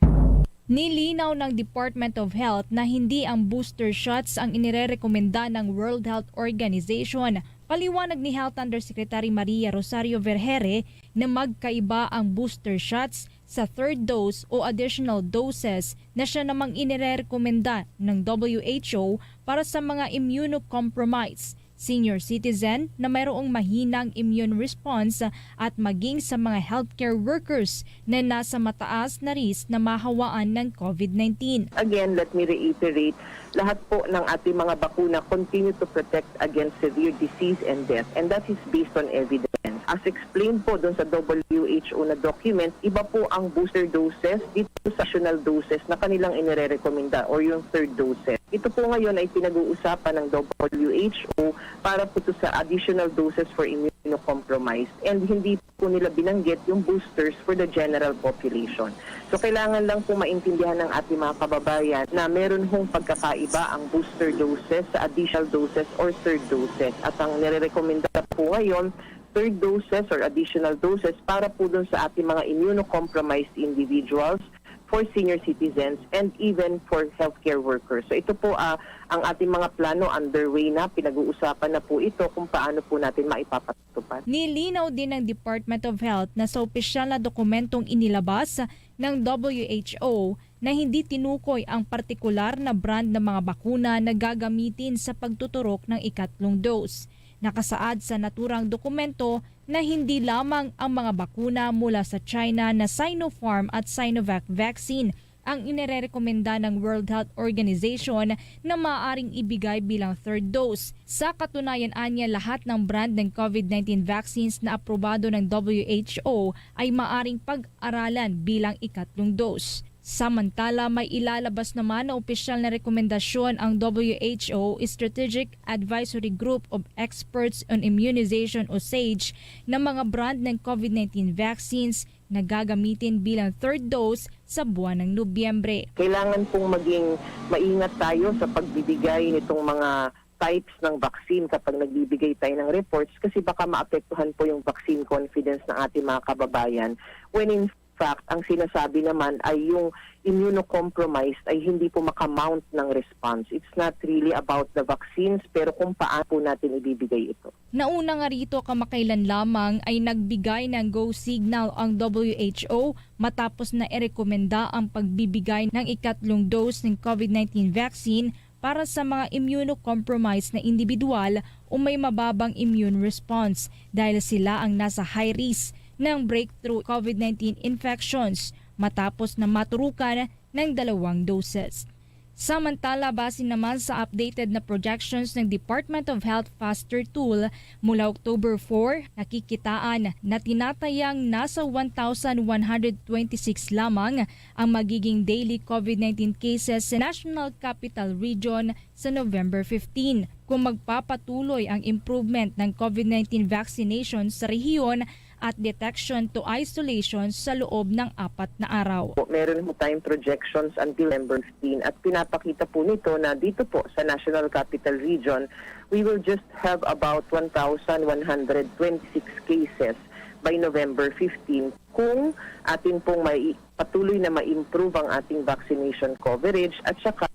Nilinaw ng Department of Health na hindi ang booster shots ang inirerekomenda ng World Health Organization. Paliwanag ni Health Undersecretary Maria Rosario Vergeire na magkaiba ang booster shots sa third dose o additional doses na siya namang inirerekomenda ng W H O para sa mga immunocompromised, senior citizen na mayroong mahinang immune response at maging sa mga healthcare workers na nasa mataas na risk na mahawaan ng COVID nineteen. Again, let me reiterate, lahat po ng ating mga bakuna continue to protect against severe disease and death, and that is based on evidence. As explained po dun sa W H O na document, iba po ang booster doses dito sa additional doses na kanilang inirerekomenda or yung third doses. Ito po ngayon ay pinag-uusapan ng W H O para po to sa additional doses for immunocompromised, and hindi po nila binanggit yung boosters for the general population. So kailangan lang po maintindihan ng ating mga kababayan na meron hong pagkakaiba ang booster doses sa additional doses or third doses. At ang nirerekomenda po ngayon, third doses or additional doses para po dun sa ating mga immunocompromised individuals, for senior citizens, and even for healthcare workers. So ito po ah, ang ating mga plano underway na, pinag-uusapan na po ito kung paano po natin maipapatupad. Nilinaw din ng Department of Health na sa opisyal na dokumentong inilabas ng W H O na hindi tinukoy ang partikular na brand ng mga bakuna na gagamitin sa pagtuturok ng ikatlong dose. Nakasaad sa naturang dokumento na hindi lamang ang mga bakuna mula sa China na Sinopharm at Sinovac vaccine ang inirerekomenda ng World Health Organization na maaaring ibigay bilang third dose. Sa katunayan, anya, lahat ng brand ng COVID nineteen vaccines na aprobado ng W H O ay maaaring pag-aralan bilang ikatlong dose. Samantala, may ilalabas naman na opisyal na rekomendasyon ang W H O Strategic Advisory Group of Experts on Immunization o SAGE na mga brand ng COVID nineteen vaccines na gagamitin bilang third dose sa buwan ng Nobyembre. Kailangan pong maging maingat tayo sa pagbibigay nitong mga types ng vaccine kapag nagbibigay tayo ng reports kasi baka maapektuhan po yung vaccine confidence ng ating mga kababayan when in fact, ang sinasabi naman ay yung immunocompromised ay hindi po makamount ng response. It's not really about the vaccines pero kung paano po natin ibibigay ito. Nauna nga rito kamakailan lamang ay nagbigay ng go signal ang W H O matapos na irekomenda ang pagbibigay ng ikatlong dose ng COVID nineteen vaccine para sa mga immunocompromised na individual o may mababang immune response dahil sila ang nasa high risk ng breakthrough COVID nineteen infections matapos na maturukan ng dalawang doses. Samantala, base naman sa updated na projections ng Department of Health FASTER tool, mula October four, nakikitaan na tinatayang nasa one thousand one hundred twenty-six lamang ang magiging daily COVID nineteen cases sa National Capital Region sa November fifteen. Kung magpapatuloy ang improvement ng COVID nineteen vaccination sa rehiyon, at detection to isolation sa loob ng apat na araw. Po, meron po tayong projections until November fifteen at pinapakita po nito na dito po sa National Capital Region, we will just have about one thousand one hundred twenty-six cases by November fifteen kung atin pong may patuloy na ma-improve ang ating vaccination coverage at saka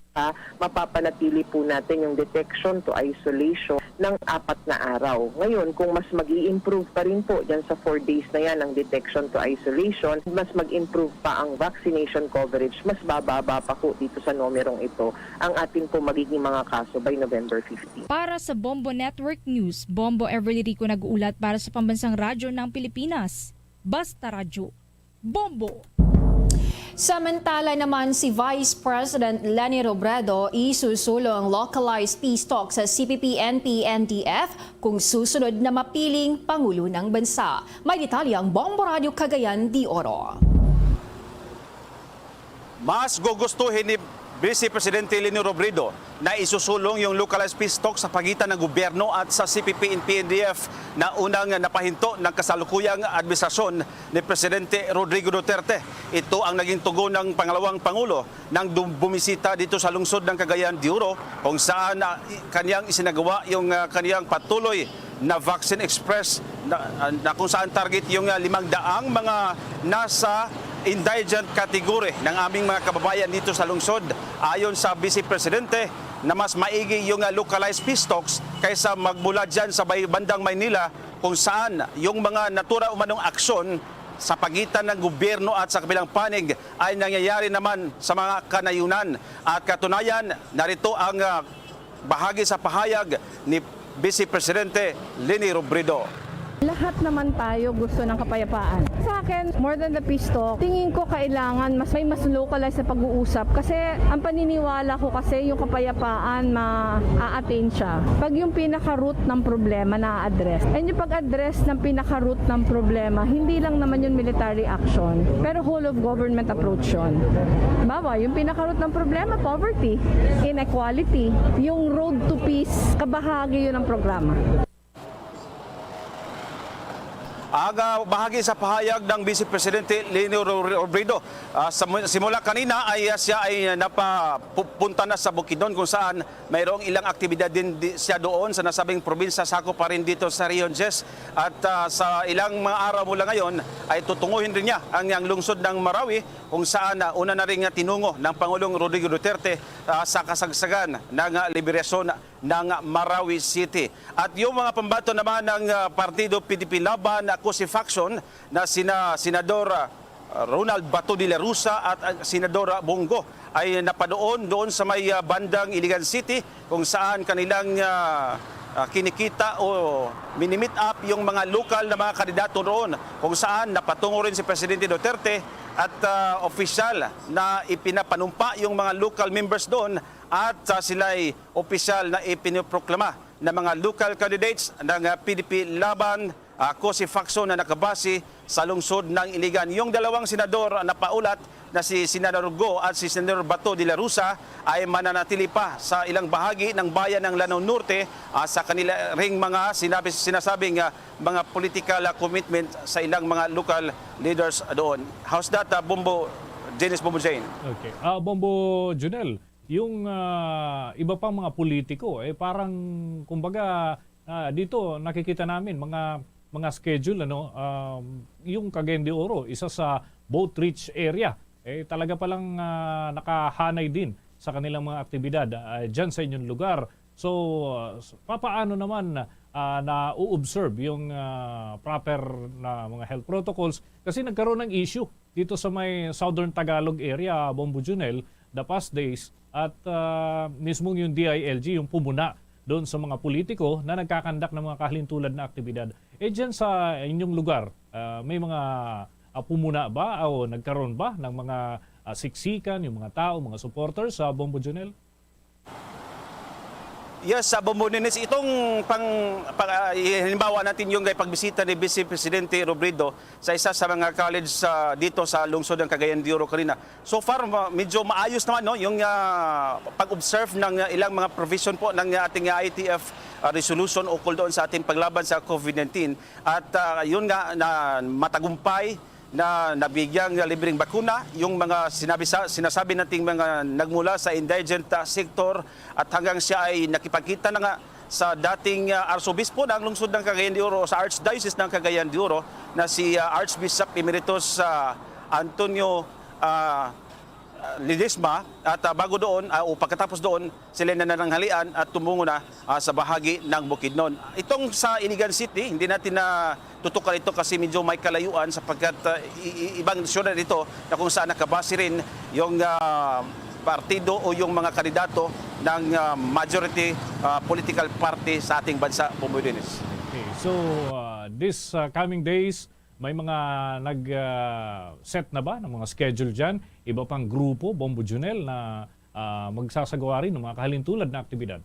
mapapanatili po natin yung detection to isolation ng apat na araw. Ngayon, kung mas mag improve pa rin po dyan sa four days na yan ang detection to isolation, mas mag-improve pa ang vaccination coverage, mas bababa pa po dito sa numerong ito ang atin po magiging mga kaso by November fifteen. Para sa Bombo Network News, Bombo Everly Rico nag-uulat para sa Pambansang Radyo ng Pilipinas. Basta Radyo, Bombo! Samantala naman, si Vice President Leni Robredo isusulong localized peace talk sa C P P-N P-N D F kung susunod na mapiling Pangulo ng bansa. May detalye ang Bombo Radyo Cagayan de Oro. Mas gugustuhin ni Vice Presidente Leni Robredo na isusulong yung localized peace talk sa pagitan ng gobyerno at sa C P P-N P-N D F na unang napahinto ng kasalukuyang administrasyon ni Presidente Rodrigo Duterte. Ito ang naging tugon ng pangalawang pangulo nang dum- bumisita dito sa lungsod ng Cagayan de Oro, kung saan, ah, i- kaniyang isinagawa yung, ah, kaniyang patuloy na Vaccine Express na, na kung saan target yung, ah, limang daang mga nasa indigent category ng aming mga kababayan dito sa lungsod. Ayon sa Vice Presidente, na mas maigi yung, ah, localized peace talks kaysa magmula dyan sa bay-, bandang Maynila, kung saan yung mga natura umanong aksyon sa pagitan ng gobyerno at sa kabilang panig ay nangyayari naman sa mga kanayunan. At katunayan, narito ang, ah, bahagi sa pahayag ni Vice Presidente Leni Robredo. Lahat naman tayo gusto ng kapayapaan. Sa akin, more than the peace talk, tingin ko kailangan mas may mas localized na pag-uusap kasi ang paniniwala ko kasi yung kapayapaan ma-attain siya pag yung pinaka-root ng problema na-address. And yung pag-address ng pinaka-root ng problema, hindi lang naman yung military action, pero whole of government approach yun. Bawa, yung pinaka-root ng problema, poverty, inequality. Yung road to peace, kabahagi yun ng programa. Ang, ah, bahagi sa pahayag ng Vice Presidente Leni Ro- Robredo, ah, sa mu- simula kanina ay, ah, siya ay napapunta na sa Bukidnon kung saan mayroong ilang aktibidad din di- siya doon sa nasabing probinsya, sakop pa rin dito sa Region Diez. At, ah, sa ilang mga araw mula ngayon ay tutunguhin rin niya ang, ang lungsod ng Marawi kung saan, ah, una na rin nga tinungo ng Pangulong Rodrigo Duterte, ah, sa kasagsagan ng, ah, liberasyon ng Marawi City. At yung mga pambato naman ng, ah, partido P D P Laban, ah, Cosi Faction na sina Senador, ah, Ronald Bato de la Rosa at, ah, Senador, ah, Bong Go ay napadoon doon sa may, ah, bandang Iligan City kung saan kanilang, ah, ah, kinikita o mini-meet up yung mga lokal na mga kandidato roon kung saan napatungo rin si Presidente Duterte at, ah, opisyal na ipinapanumpa yung mga local members doon at, ah, sila'y opisyal na ipinoproklama na mga local candidates ng, ah, P D P Laban, ah, Cosi Faction na nakabase sa lungsod ng Iligan. Yung dalawang senador na paulat na si Senador Go at si Senador Bato de la Rosa ay mananatili pa sa ilang bahagi ng bayan ng Lanao Norte, ah, sa kanila ring mga sinabi, sinasabing, ah, mga political, ah, commitment sa ilang mga local leaders doon. How's that, ah, Bombo, Dennis Bombo Jane? Okay. Ah, Bombo Junel, yung, ah, iba pang mga politiko, eh, parang, kumbaga, ah, dito nakikita namin mga, mga schedule, ano, um, yung Cagayan de Oro, isa sa boat rich area. Eh, talaga palang, ah, nakahanay din sa kanilang mga aktibidad, ah, dyan sa inyong lugar. So, ah, s- papaano naman, ah, na-observe yung, ah, proper na mga health protocols? Kasi nagkaroon ng issue dito sa may Southern Tagalog area, Bombo Junel, the past days, at, ah, mismong yung D I L G, yung pumuna doon sa mga politiko na nagkakandak ng mga kahalintulad na aktibidad. Eh, dyan sa inyong lugar, ah, may mga, ah, pumuna ba o nagkaroon ba ng mga, ah, siksikan, yung mga tao, mga supporters sa Bombo Junel? Yes, sa Bombo Dennis, itong pang, pang ah, halimbawa natin yung kay pagbisita ni Vice Presidente Robredo sa isa sa mga college sa, dito sa lungsod ng Cagayan de Oro kanina. So far, ma- medyo maayos naman, no, yung, ah, pag-observe ng, ah, ilang mga provision po ng, ah, ating, ah, I T F ah, resolution ukol doon sa ating paglaban sa COVID nineteen. At, ah, yun nga, na matagumpay na nabigyang libreng bakuna yung mga sinabi sa, sinasabi nating mga nagmula sa indigent, ah, sector, at hanggang siya ay nakipagkita na nga sa dating, ah, arsobispo ng lungsod ng Cagayan de Oro o sa Archdiocese ng Cagayan de Oro na si, ah, Archbishop Emeritus, ah, Antonio, ah, Ledesma, at, ah, bago doon, ah, o pagkatapos doon, sila na nananghalian at tumungo na, ah, sa bahagi ng Bukidnon. Itong sa Iligan City, hindi natin na tutukan ito kasi medyo may kalayuan sapagkat, ah, i-, i-, ibang syudad ito na kung saan nakabase rin yung, ah, partido o yung mga kandidato ng, ah, majority, ah, political party sa ating bansa, Bomboy Dennis. Okay. So, uh, this uh, coming days, may mga nag-set na ba ng mga schedule dyan? Iba pang grupo, Bombo Junel, na uh, magsasagawa rin ng mga kahalintulad na aktibidad?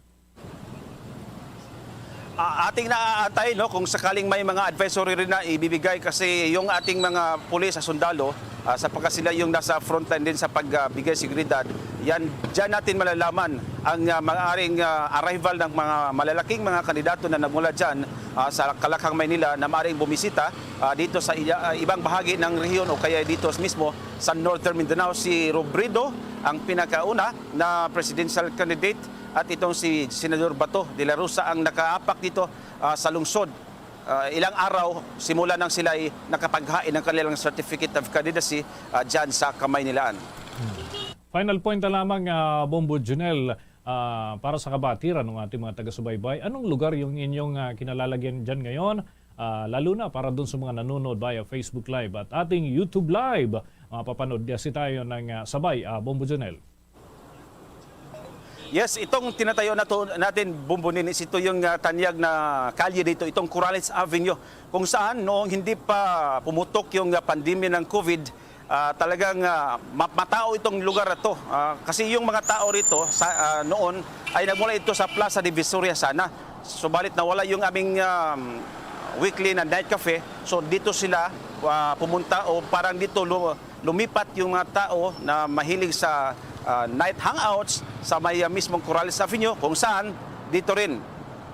Ah, ating naaantay, no, kung sakaling may mga advisory rin na ibibigay kasi yung ating mga pulis sa sundalo, ah, sapagkat sila yung nasa frontline din sa pagbigay seguridad. Yan, dyan natin malalaman ang, ah, maaring, ah, arrival ng mga malalaking mga kandidato na nagmula dyan, ah, sa Calakhang, Maynila na maaring bumisita, ah, dito sa iya- ah, ibang bahagi ng rehiyon o kaya dito mismo sa Northern Mindanao. Si Robredo ang pinakauna na presidential candidate at itong si Senador Bato de la Rosa ang nakaapak dito, ah, sa lungsod. Ah, ilang araw simula nang sila'y nakapaghain ng kanilang certificate of candidacy, ah, dyan sa Kamaynilaan. Final point na lamang, ah, Bombo Junel, ah, para sa kabatiran ng ating mga taga-subaybay. Anong lugar yung inyong ah, kinalalagyan dyan ngayon? Ah, lalo na para dun sa mga nanonood via Facebook Live at ating YouTube Live. Mapapanood kasi tayo ng ah, sabay, ah, Bombo Junel. Yes, itong tinatayo nato, natin, Bombo Dennis, ito yung, ah, tanyag na kalye dito, itong Corrales Avenue, kung saan noong hindi pa pumutok yung, ah, pandemya ng COVID, ah, talagang, ah, ma- matao itong lugar na to. Ah, kasi yung mga tao rito sa, ah, noon ay nagmula ito sa Plaza Divisoria sana. Subalit nawala yung aming, um, weekly na night cafe. So dito sila, ah, pumunta o parang dito lu- lumipat yung mga tao na mahilig sa, ah, night hangouts sa may, ah, mismong Corrales Avenue, kung saan dito rin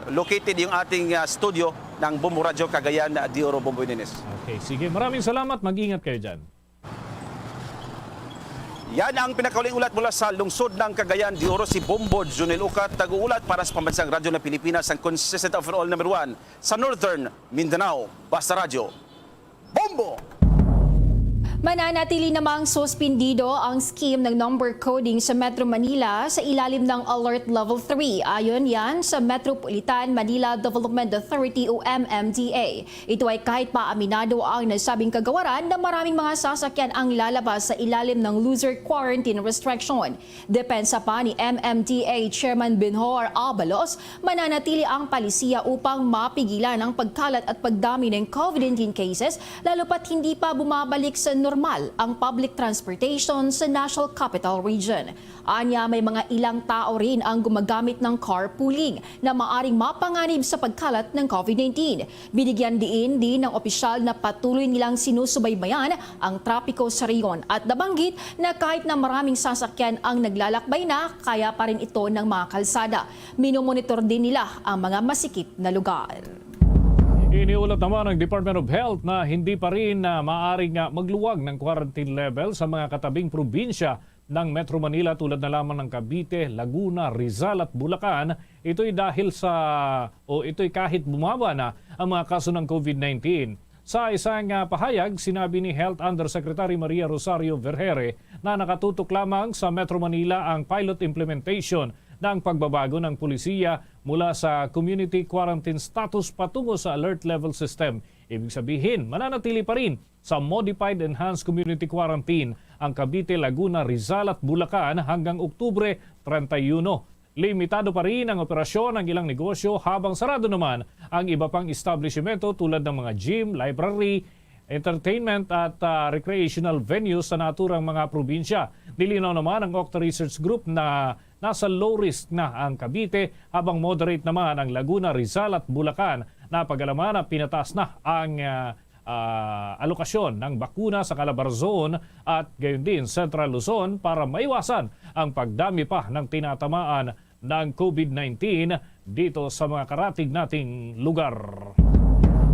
located yung ating, ah, studio ng Bombo Radyo Cagayan de Oro, Bombo Dennis. Okay, sige. Maraming salamat. Mag-ingat kayo dyan. Yan ang pinakauling ulat mula sa lungsod ng Cagayan de Oro, si Bombo Junel Ucat, nag-uulat para sa Pambansang Radyo ng Pilipinas, ang consistent overall number one sa Northern Mindanao. Basta Radyo, Bombo! Mananatili namang suspindido ang scheme ng number coding sa Metro Manila sa ilalim ng Alert Level three. Ayon yan sa Metropolitan Manila Development Authority o M M D A. Ito ay kahit pa aminado ang nasabing kagawaran na maraming mga sasakyan ang lalabas sa ilalim ng looser quarantine restriction. Depensa pa ni M M D A Chairman Benhur Abalos, mananatili ang palisiya upang mapigilan ang pagkalat at pagdami ng COVID nineteen cases, lalo pat hindi pa bumabalik sa normal ang public transportation sa National Capital Region. Anya, may mga ilang tao rin ang gumagamit ng carpooling na maaring mapanganib sa pagkalat ng COVID nineteen. Binigyan diin din ng opisyal na patuloy nilang sinusubaybayan ang trapiko sa rehiyon at nabanggit na kahit na maraming sasakyan ang naglalakbay na, kaya pa rin ito ng mga kalsada. Minomonitor din nila ang mga masikip na lugar. Iniulat naman ng Department of Health na hindi pa rin na maaring ah, magluwag ng quarantine level sa mga katabing probinsya ng Metro Manila tulad na lamang ng Cavite, Laguna, Rizal at Bulacan. Ito'y dahil sa o ito'y kahit bumaba na ang mga kaso ng COVID nineteen. Sa isang ah, pahayag, sinabi ni Health Undersecretary Maria Rosario Vergeire na nakatutok lamang sa Metro Manila ang pilot implementation ng pagbabago ng pulisiya mula sa community quarantine status patungo sa alert level system. Ibig sabihin, mananatili pa rin sa modified enhanced community quarantine ang Cavite, Laguna, Rizal at Bulacan hanggang Oktubre treinta y uno. Limitado pa rin ang operasyon ng ilang negosyo habang sarado naman ang iba pang establishmento tulad ng mga gym, library, entertainment at ah, recreational venues sa naturang mga probinsya. Nilinaw naman ng Octa Research Group na nasa low risk na ang Cavite habang moderate naman ang Laguna, Rizal at Bulacan. Napag-alaman na pinataas na ang ah, ah, alokasyon ng bakuna sa Calabar Zone at gayon din Central Luzon para maiwasan ang pagdami pa ng tinatamaan ng COVID nineteen. dito sa mga karatig nating lugar.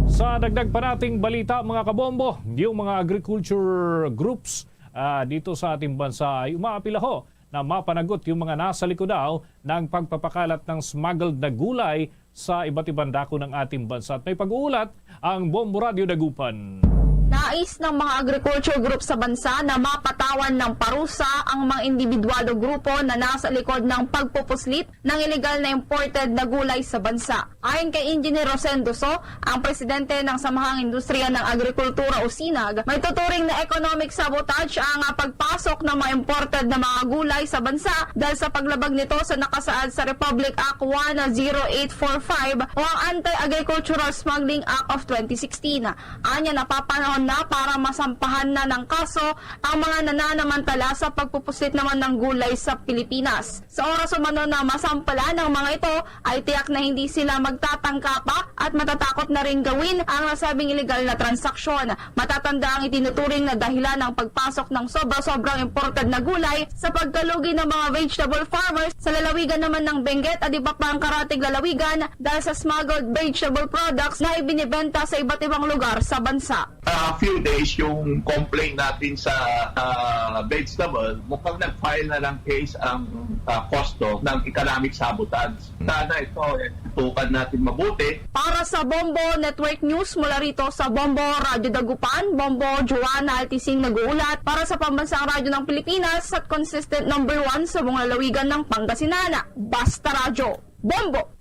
Sa dagdag pa nating balita, mga kabombo, yung mga agriculture groups, ah, dito sa ating bansa ay umaapila ho na mapanagot yung mga nasa likod daw ng pagpapakalat ng smuggled na gulay sa iba't ibang dako ng ating bansa. At may pag-uulat ang Bombo Radio Dagupan. Nais ng mga agriculture group sa bansa na mapatawan ng parusa ang mga individual o grupo na nasa likod ng pagpupuslit ng illegal na imported na gulay sa bansa. Ayon kay Engineer Rosendo So, ang presidente ng Samahang Industriya ng Agrikultura o sinag, may tuturing na economic sabotage ang, ah, pagpasok ng mga imported na mga gulay sa bansa dahil sa paglabag nito sa nakasaad sa Republic Act one zero eight four five o ang Anti-Agricultural Smuggling Act of twenty sixteen. Anya, napapanahon na para masampahan na ng kaso ang mga nananamantala sa pagpupuslit naman ng gulay sa Pilipinas. Sa oras umano na masampalan ang mga ito, ay tiyak na hindi sila magtatangka pa at matatakot na rin gawin ang nasabing iligal na transaksyon. Matatanda ang itinuturing na dahilan ng pagpasok ng sobra-sobrang imported na gulay sa pagkalugi ng mga vegetable farmers sa lalawigan naman ng Benguet at iba pa ang karatig lalawigan dahil sa smuggled vegetable products na ibinibenta sa iba't ibang lugar sa bansa. A few days yung complaint natin sa, ah, vegetable, mukhang nag-file na lang case ang, ah, COSTO ng economic sabotage. Sana ito, eh, tutukan natin mabuti. Para sa Bombo Network News, mula rito sa Bombo Radyo Dagupan, Bombo Joanna Altising nag-uulat para sa Pambansang Radyo ng Pilipinas at consistent number one sa buong lalawigan ng Pangasinan. Basta Radyo, Bombo!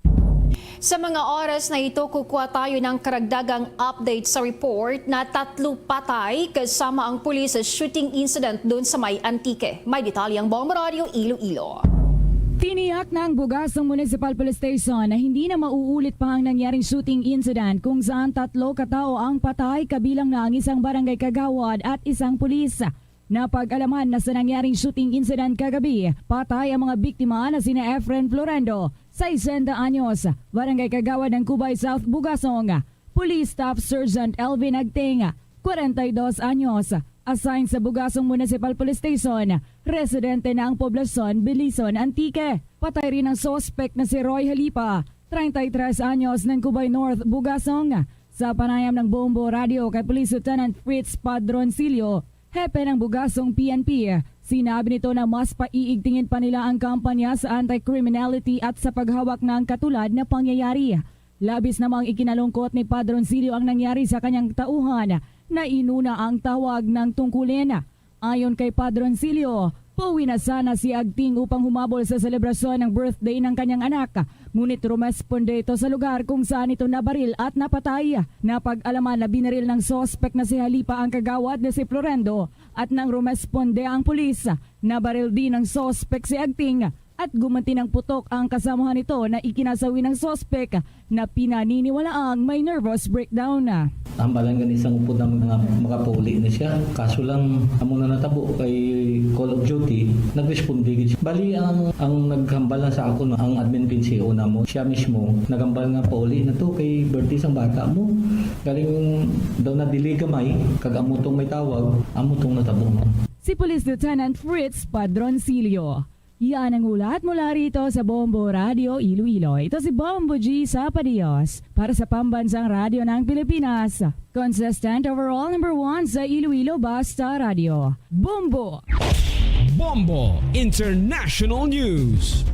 Sa mga oras na ito, kukuha tayo ng karagdagang update sa report na tatlo patay kasama ang pulis sa shooting incident doon sa may Antique. May detalye ang Bombo Radyo Iloilo. Tiniyak ng Bugasong Municipal Police Station na hindi na mauulit pa ang nangyaring shooting incident kung saan tatlo ka tawo ang patay, kabilang na ang isang barangay kagawad at isang pulis. Napag-alaman na sa nangyaring shooting incident kagabi, patay ang mga biktima na sina Efren Florendo, sesenta anyos, barangay kagawad ng Cubay South, Bugasong, Police Staff Sergeant Elvin Agting, kwarenta y dos anyos, assigned sa Bugasong Municipal Police Station, residente na ang poblasyon, Belison, Antique. Patay rin ang suspect na si Roy Halipa, treinta y tres anyos, ng Cubay North, Bugasong. Sa panayam ng Bombo Radio kay Police Lieutenant Fritz Padroncillo, hepe ng Bugasong P N P, sinabi nito na mas paiigtingin pa nila ang kampanya sa anti-criminality at sa paghawak ng katulad na pangyayari. Labis namang ikinalungkot ni Padroncillo ang nangyari sa kanyang tauhan na inuna ang tawag ng tungkulin. Ayon kay Padroncillo, pauwi na sana si Agting upang humabol sa selebrasyon ng birthday ng kanyang anak, ngunit rumesponde ito sa lugar kung saan ito nabaril at napatay. Napag-alaman na binaril ng suspek na si Halipa ang kagawad na si Florendo, at nang rumesponde ang pulis, nabaril din ng suspek si Agting at gumanti ng putok ang kasamahan nito na ikinasawi ng suspek na pinaniniwalaang may nervous breakdown. Hambalan gani sang upod namon nga makapauli na siya. Kaso lang, amo na natabo kay Call of Duty, nagresponde gid siya. Bali, ang, ang naghambal na sa akon, ang admin P N C O namon, siya mismo naghambal nga pauli na to kay birthday sang bata mo. Galing daw na-delay gamay, kag amo tong may tawag, amo tong natabo, ma'am. Si Police Lieutenant Fritz Padroncillo. Yan ang ulat mula rito sa Bombo Radio Iloilo. Ito si Bombo G Sapadios para sa Pambansang Radyo ng Pilipinas. Consistent overall number one sa Iloilo, Basta Radyo. Bombo! Bombo International News.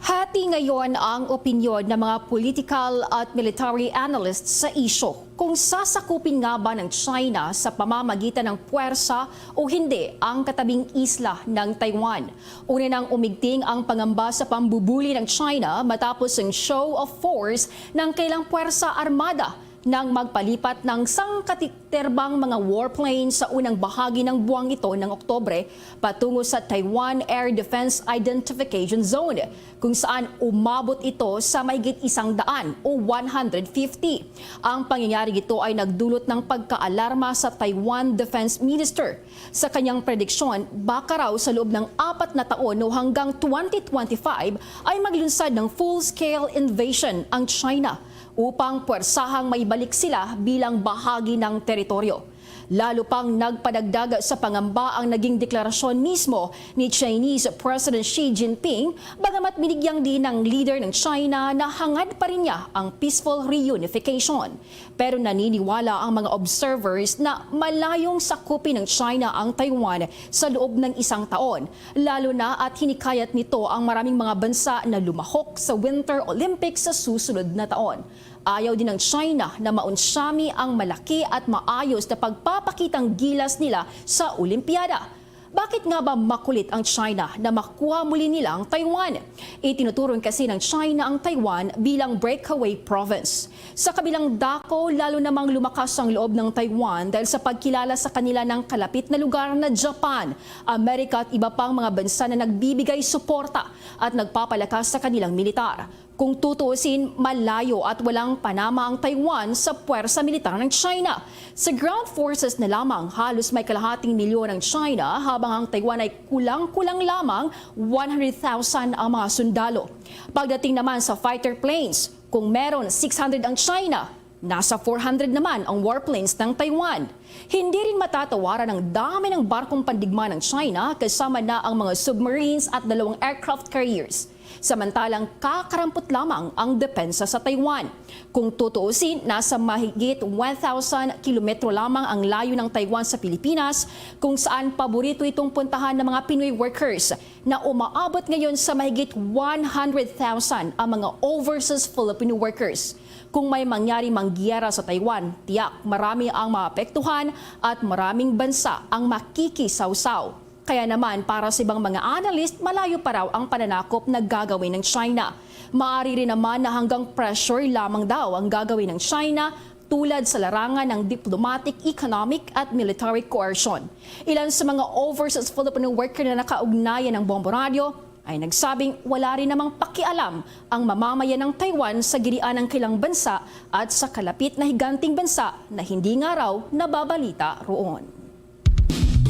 Hati ngayon ang opinyon ng mga political at military analysts sa isyu kung sasakupin nga ba ng China sa pamamagitan ng puwersa o hindi ang katabing isla ng Taiwan. Una nang umigting ang pangamba sa pambubuli ng China matapos ang show of force ng kailang puwersa armada nang magpalipat ng sangkatiterbang mga warplane sa unang bahagi ng buwang ito ng Oktubre patungo sa Taiwan Air Defense Identification Zone, kung saan umabot ito sa mahigit isang daan o one hundred fifty. Ang pangyayaring ito ay nagdulot ng pagkaalarma sa Taiwan Defense Minister. Sa kanyang prediksyon, baka raw sa loob ng apat na taon o hanggang twenty twenty-five ay maglunsad ng full-scale invasion ang China upang puwersahang maibalik sila bilang bahagi ng teritoryo. Lalo pang nagpadagdag sa pangamba ang naging deklarasyon mismo ni Chinese President Xi Jinping, bagamat binigyang diin ng leader ng China na hangad pa rin niya ang peaceful reunification. Pero naniniwala ang mga observers na malayong sakupin ng China ang Taiwan sa loob ng isang taon, lalo na at hinikayat nito ang maraming mga bansa na lumahok sa Winter Olympics sa susunod na taon. Ayaw din ng China na maunsyami ang malaki at maayos na pagpapakitang gilas nila sa Olimpiada. Bakit nga ba makulit ang China na makuha muli nila ang Taiwan? Itinuturing kasi ng China ang Taiwan bilang breakaway province. Sa kabilang dako, lalo namang lumakas ang loob ng Taiwan dahil sa pagkilala sa kanila ng kalapit na lugar na Japan, Amerika at iba pang mga bansa na nagbibigay suporta at nagpapalakas sa kanilang militar. Kung tutuusin, malayo at walang panama ang Taiwan sa puwersa militar ng China. Sa ground forces na lamang, halos may kalahating milyon ang China, habang ang Taiwan ay kulang-kulang lamang one hundred thousand ang mga sundalo. Pagdating naman sa fighter planes, kung meron six hundred ang China, nasa four hundred naman ang warplanes ng Taiwan. Hindi rin matatawaran ang dami ng barkong pandigma ng China, kasama na ang mga submarines at dalawang aircraft carriers. Samantalang kakarampot lamang ang depensa sa Taiwan. Kung tutuusin, nasa mahigit one thousand kilometro lamang ang layo ng Taiwan sa Pilipinas, kung saan paborito itong puntahan ng mga Pinoy workers, na umaabot ngayon sa mahigit one hundred thousand ang mga overseas Filipino workers. Kung may mangyari mang giyera sa Taiwan, tiyak marami ang maapektuhan at maraming bansa ang makikisawsaw. Kaya naman, para sa ibang mga analyst, malayo pa raw ang pananakop na gagawin ng China. Maaari rin naman na hanggang pressure lamang daw ang gagawin ng China, tulad sa larangan ng diplomatic, economic at military coercion. Ilan sa mga overseas Filipino worker na nakaugnayan ng Bombo Radio ay nagsabing wala rin namang pakialam ang mamamayan ng Taiwan sa girian ng kanilang bansa at sa kalapit na higanting bansa na hindi nga raw nababalita roon.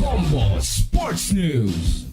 Bombo Sports News.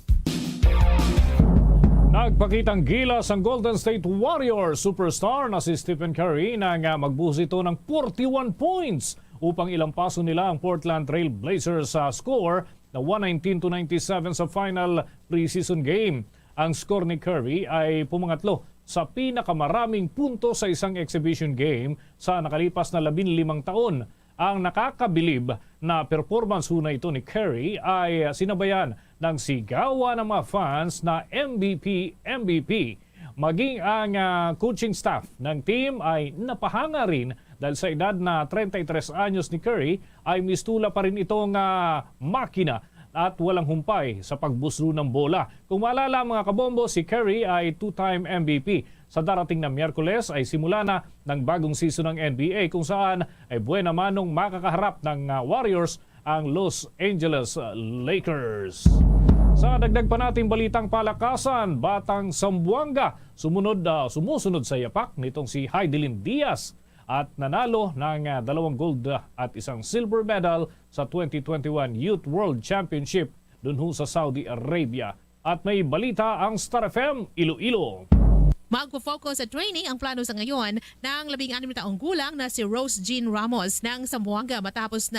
Nagpakitang gilas ang Golden State Warriors superstar na si Stephen Curry nang ah, magbuhos ito ng forty-one points upang ilampaso nila ang Portland Trail Blazers sa score na one nineteen to ninety-seven sa final preseason game. Ang score ni Curry ay pumangatlo sa pinakamaraming punto sa isang exhibition game sa nakalipas na labinlimang taon. Ang nakakabilib na performance hunay ito ni Curry ay sinabayan ng sigawan ng mga fans na M V P, M V P. Maging ang ah, coaching staff ng team ay napahanga rin dahil sa edad na treinta y tres anyos ni Curry ay mistula pa rin itong ah, makina at walang humpay sa pagbuslo ng bola. Kung maalala, mga kabombo, si Curry ay two-time M V P. Sa darating na Miyerkules ay simula na ng bagong season ng N B A, kung saan ay buena manong makakaharap ng ah, Warriors ang Los Angeles Lakers. Sa dagdag pa nating balitang palakasan, Batang Zamboanga sumunod, ah, sumusunod sa yapak nitong si Heidelin Diaz at nanalo ng ah, dalawang gold at isang silver medal sa twenty twenty-one Youth World Championship dunho sa Saudi Arabia. At may balita ang Star F M Iloilo. Magpo-focus sa training ang plano sa ngayon ng labing anim na taong gulang na si Rose Jean Ramos ng Zamboanga matapos na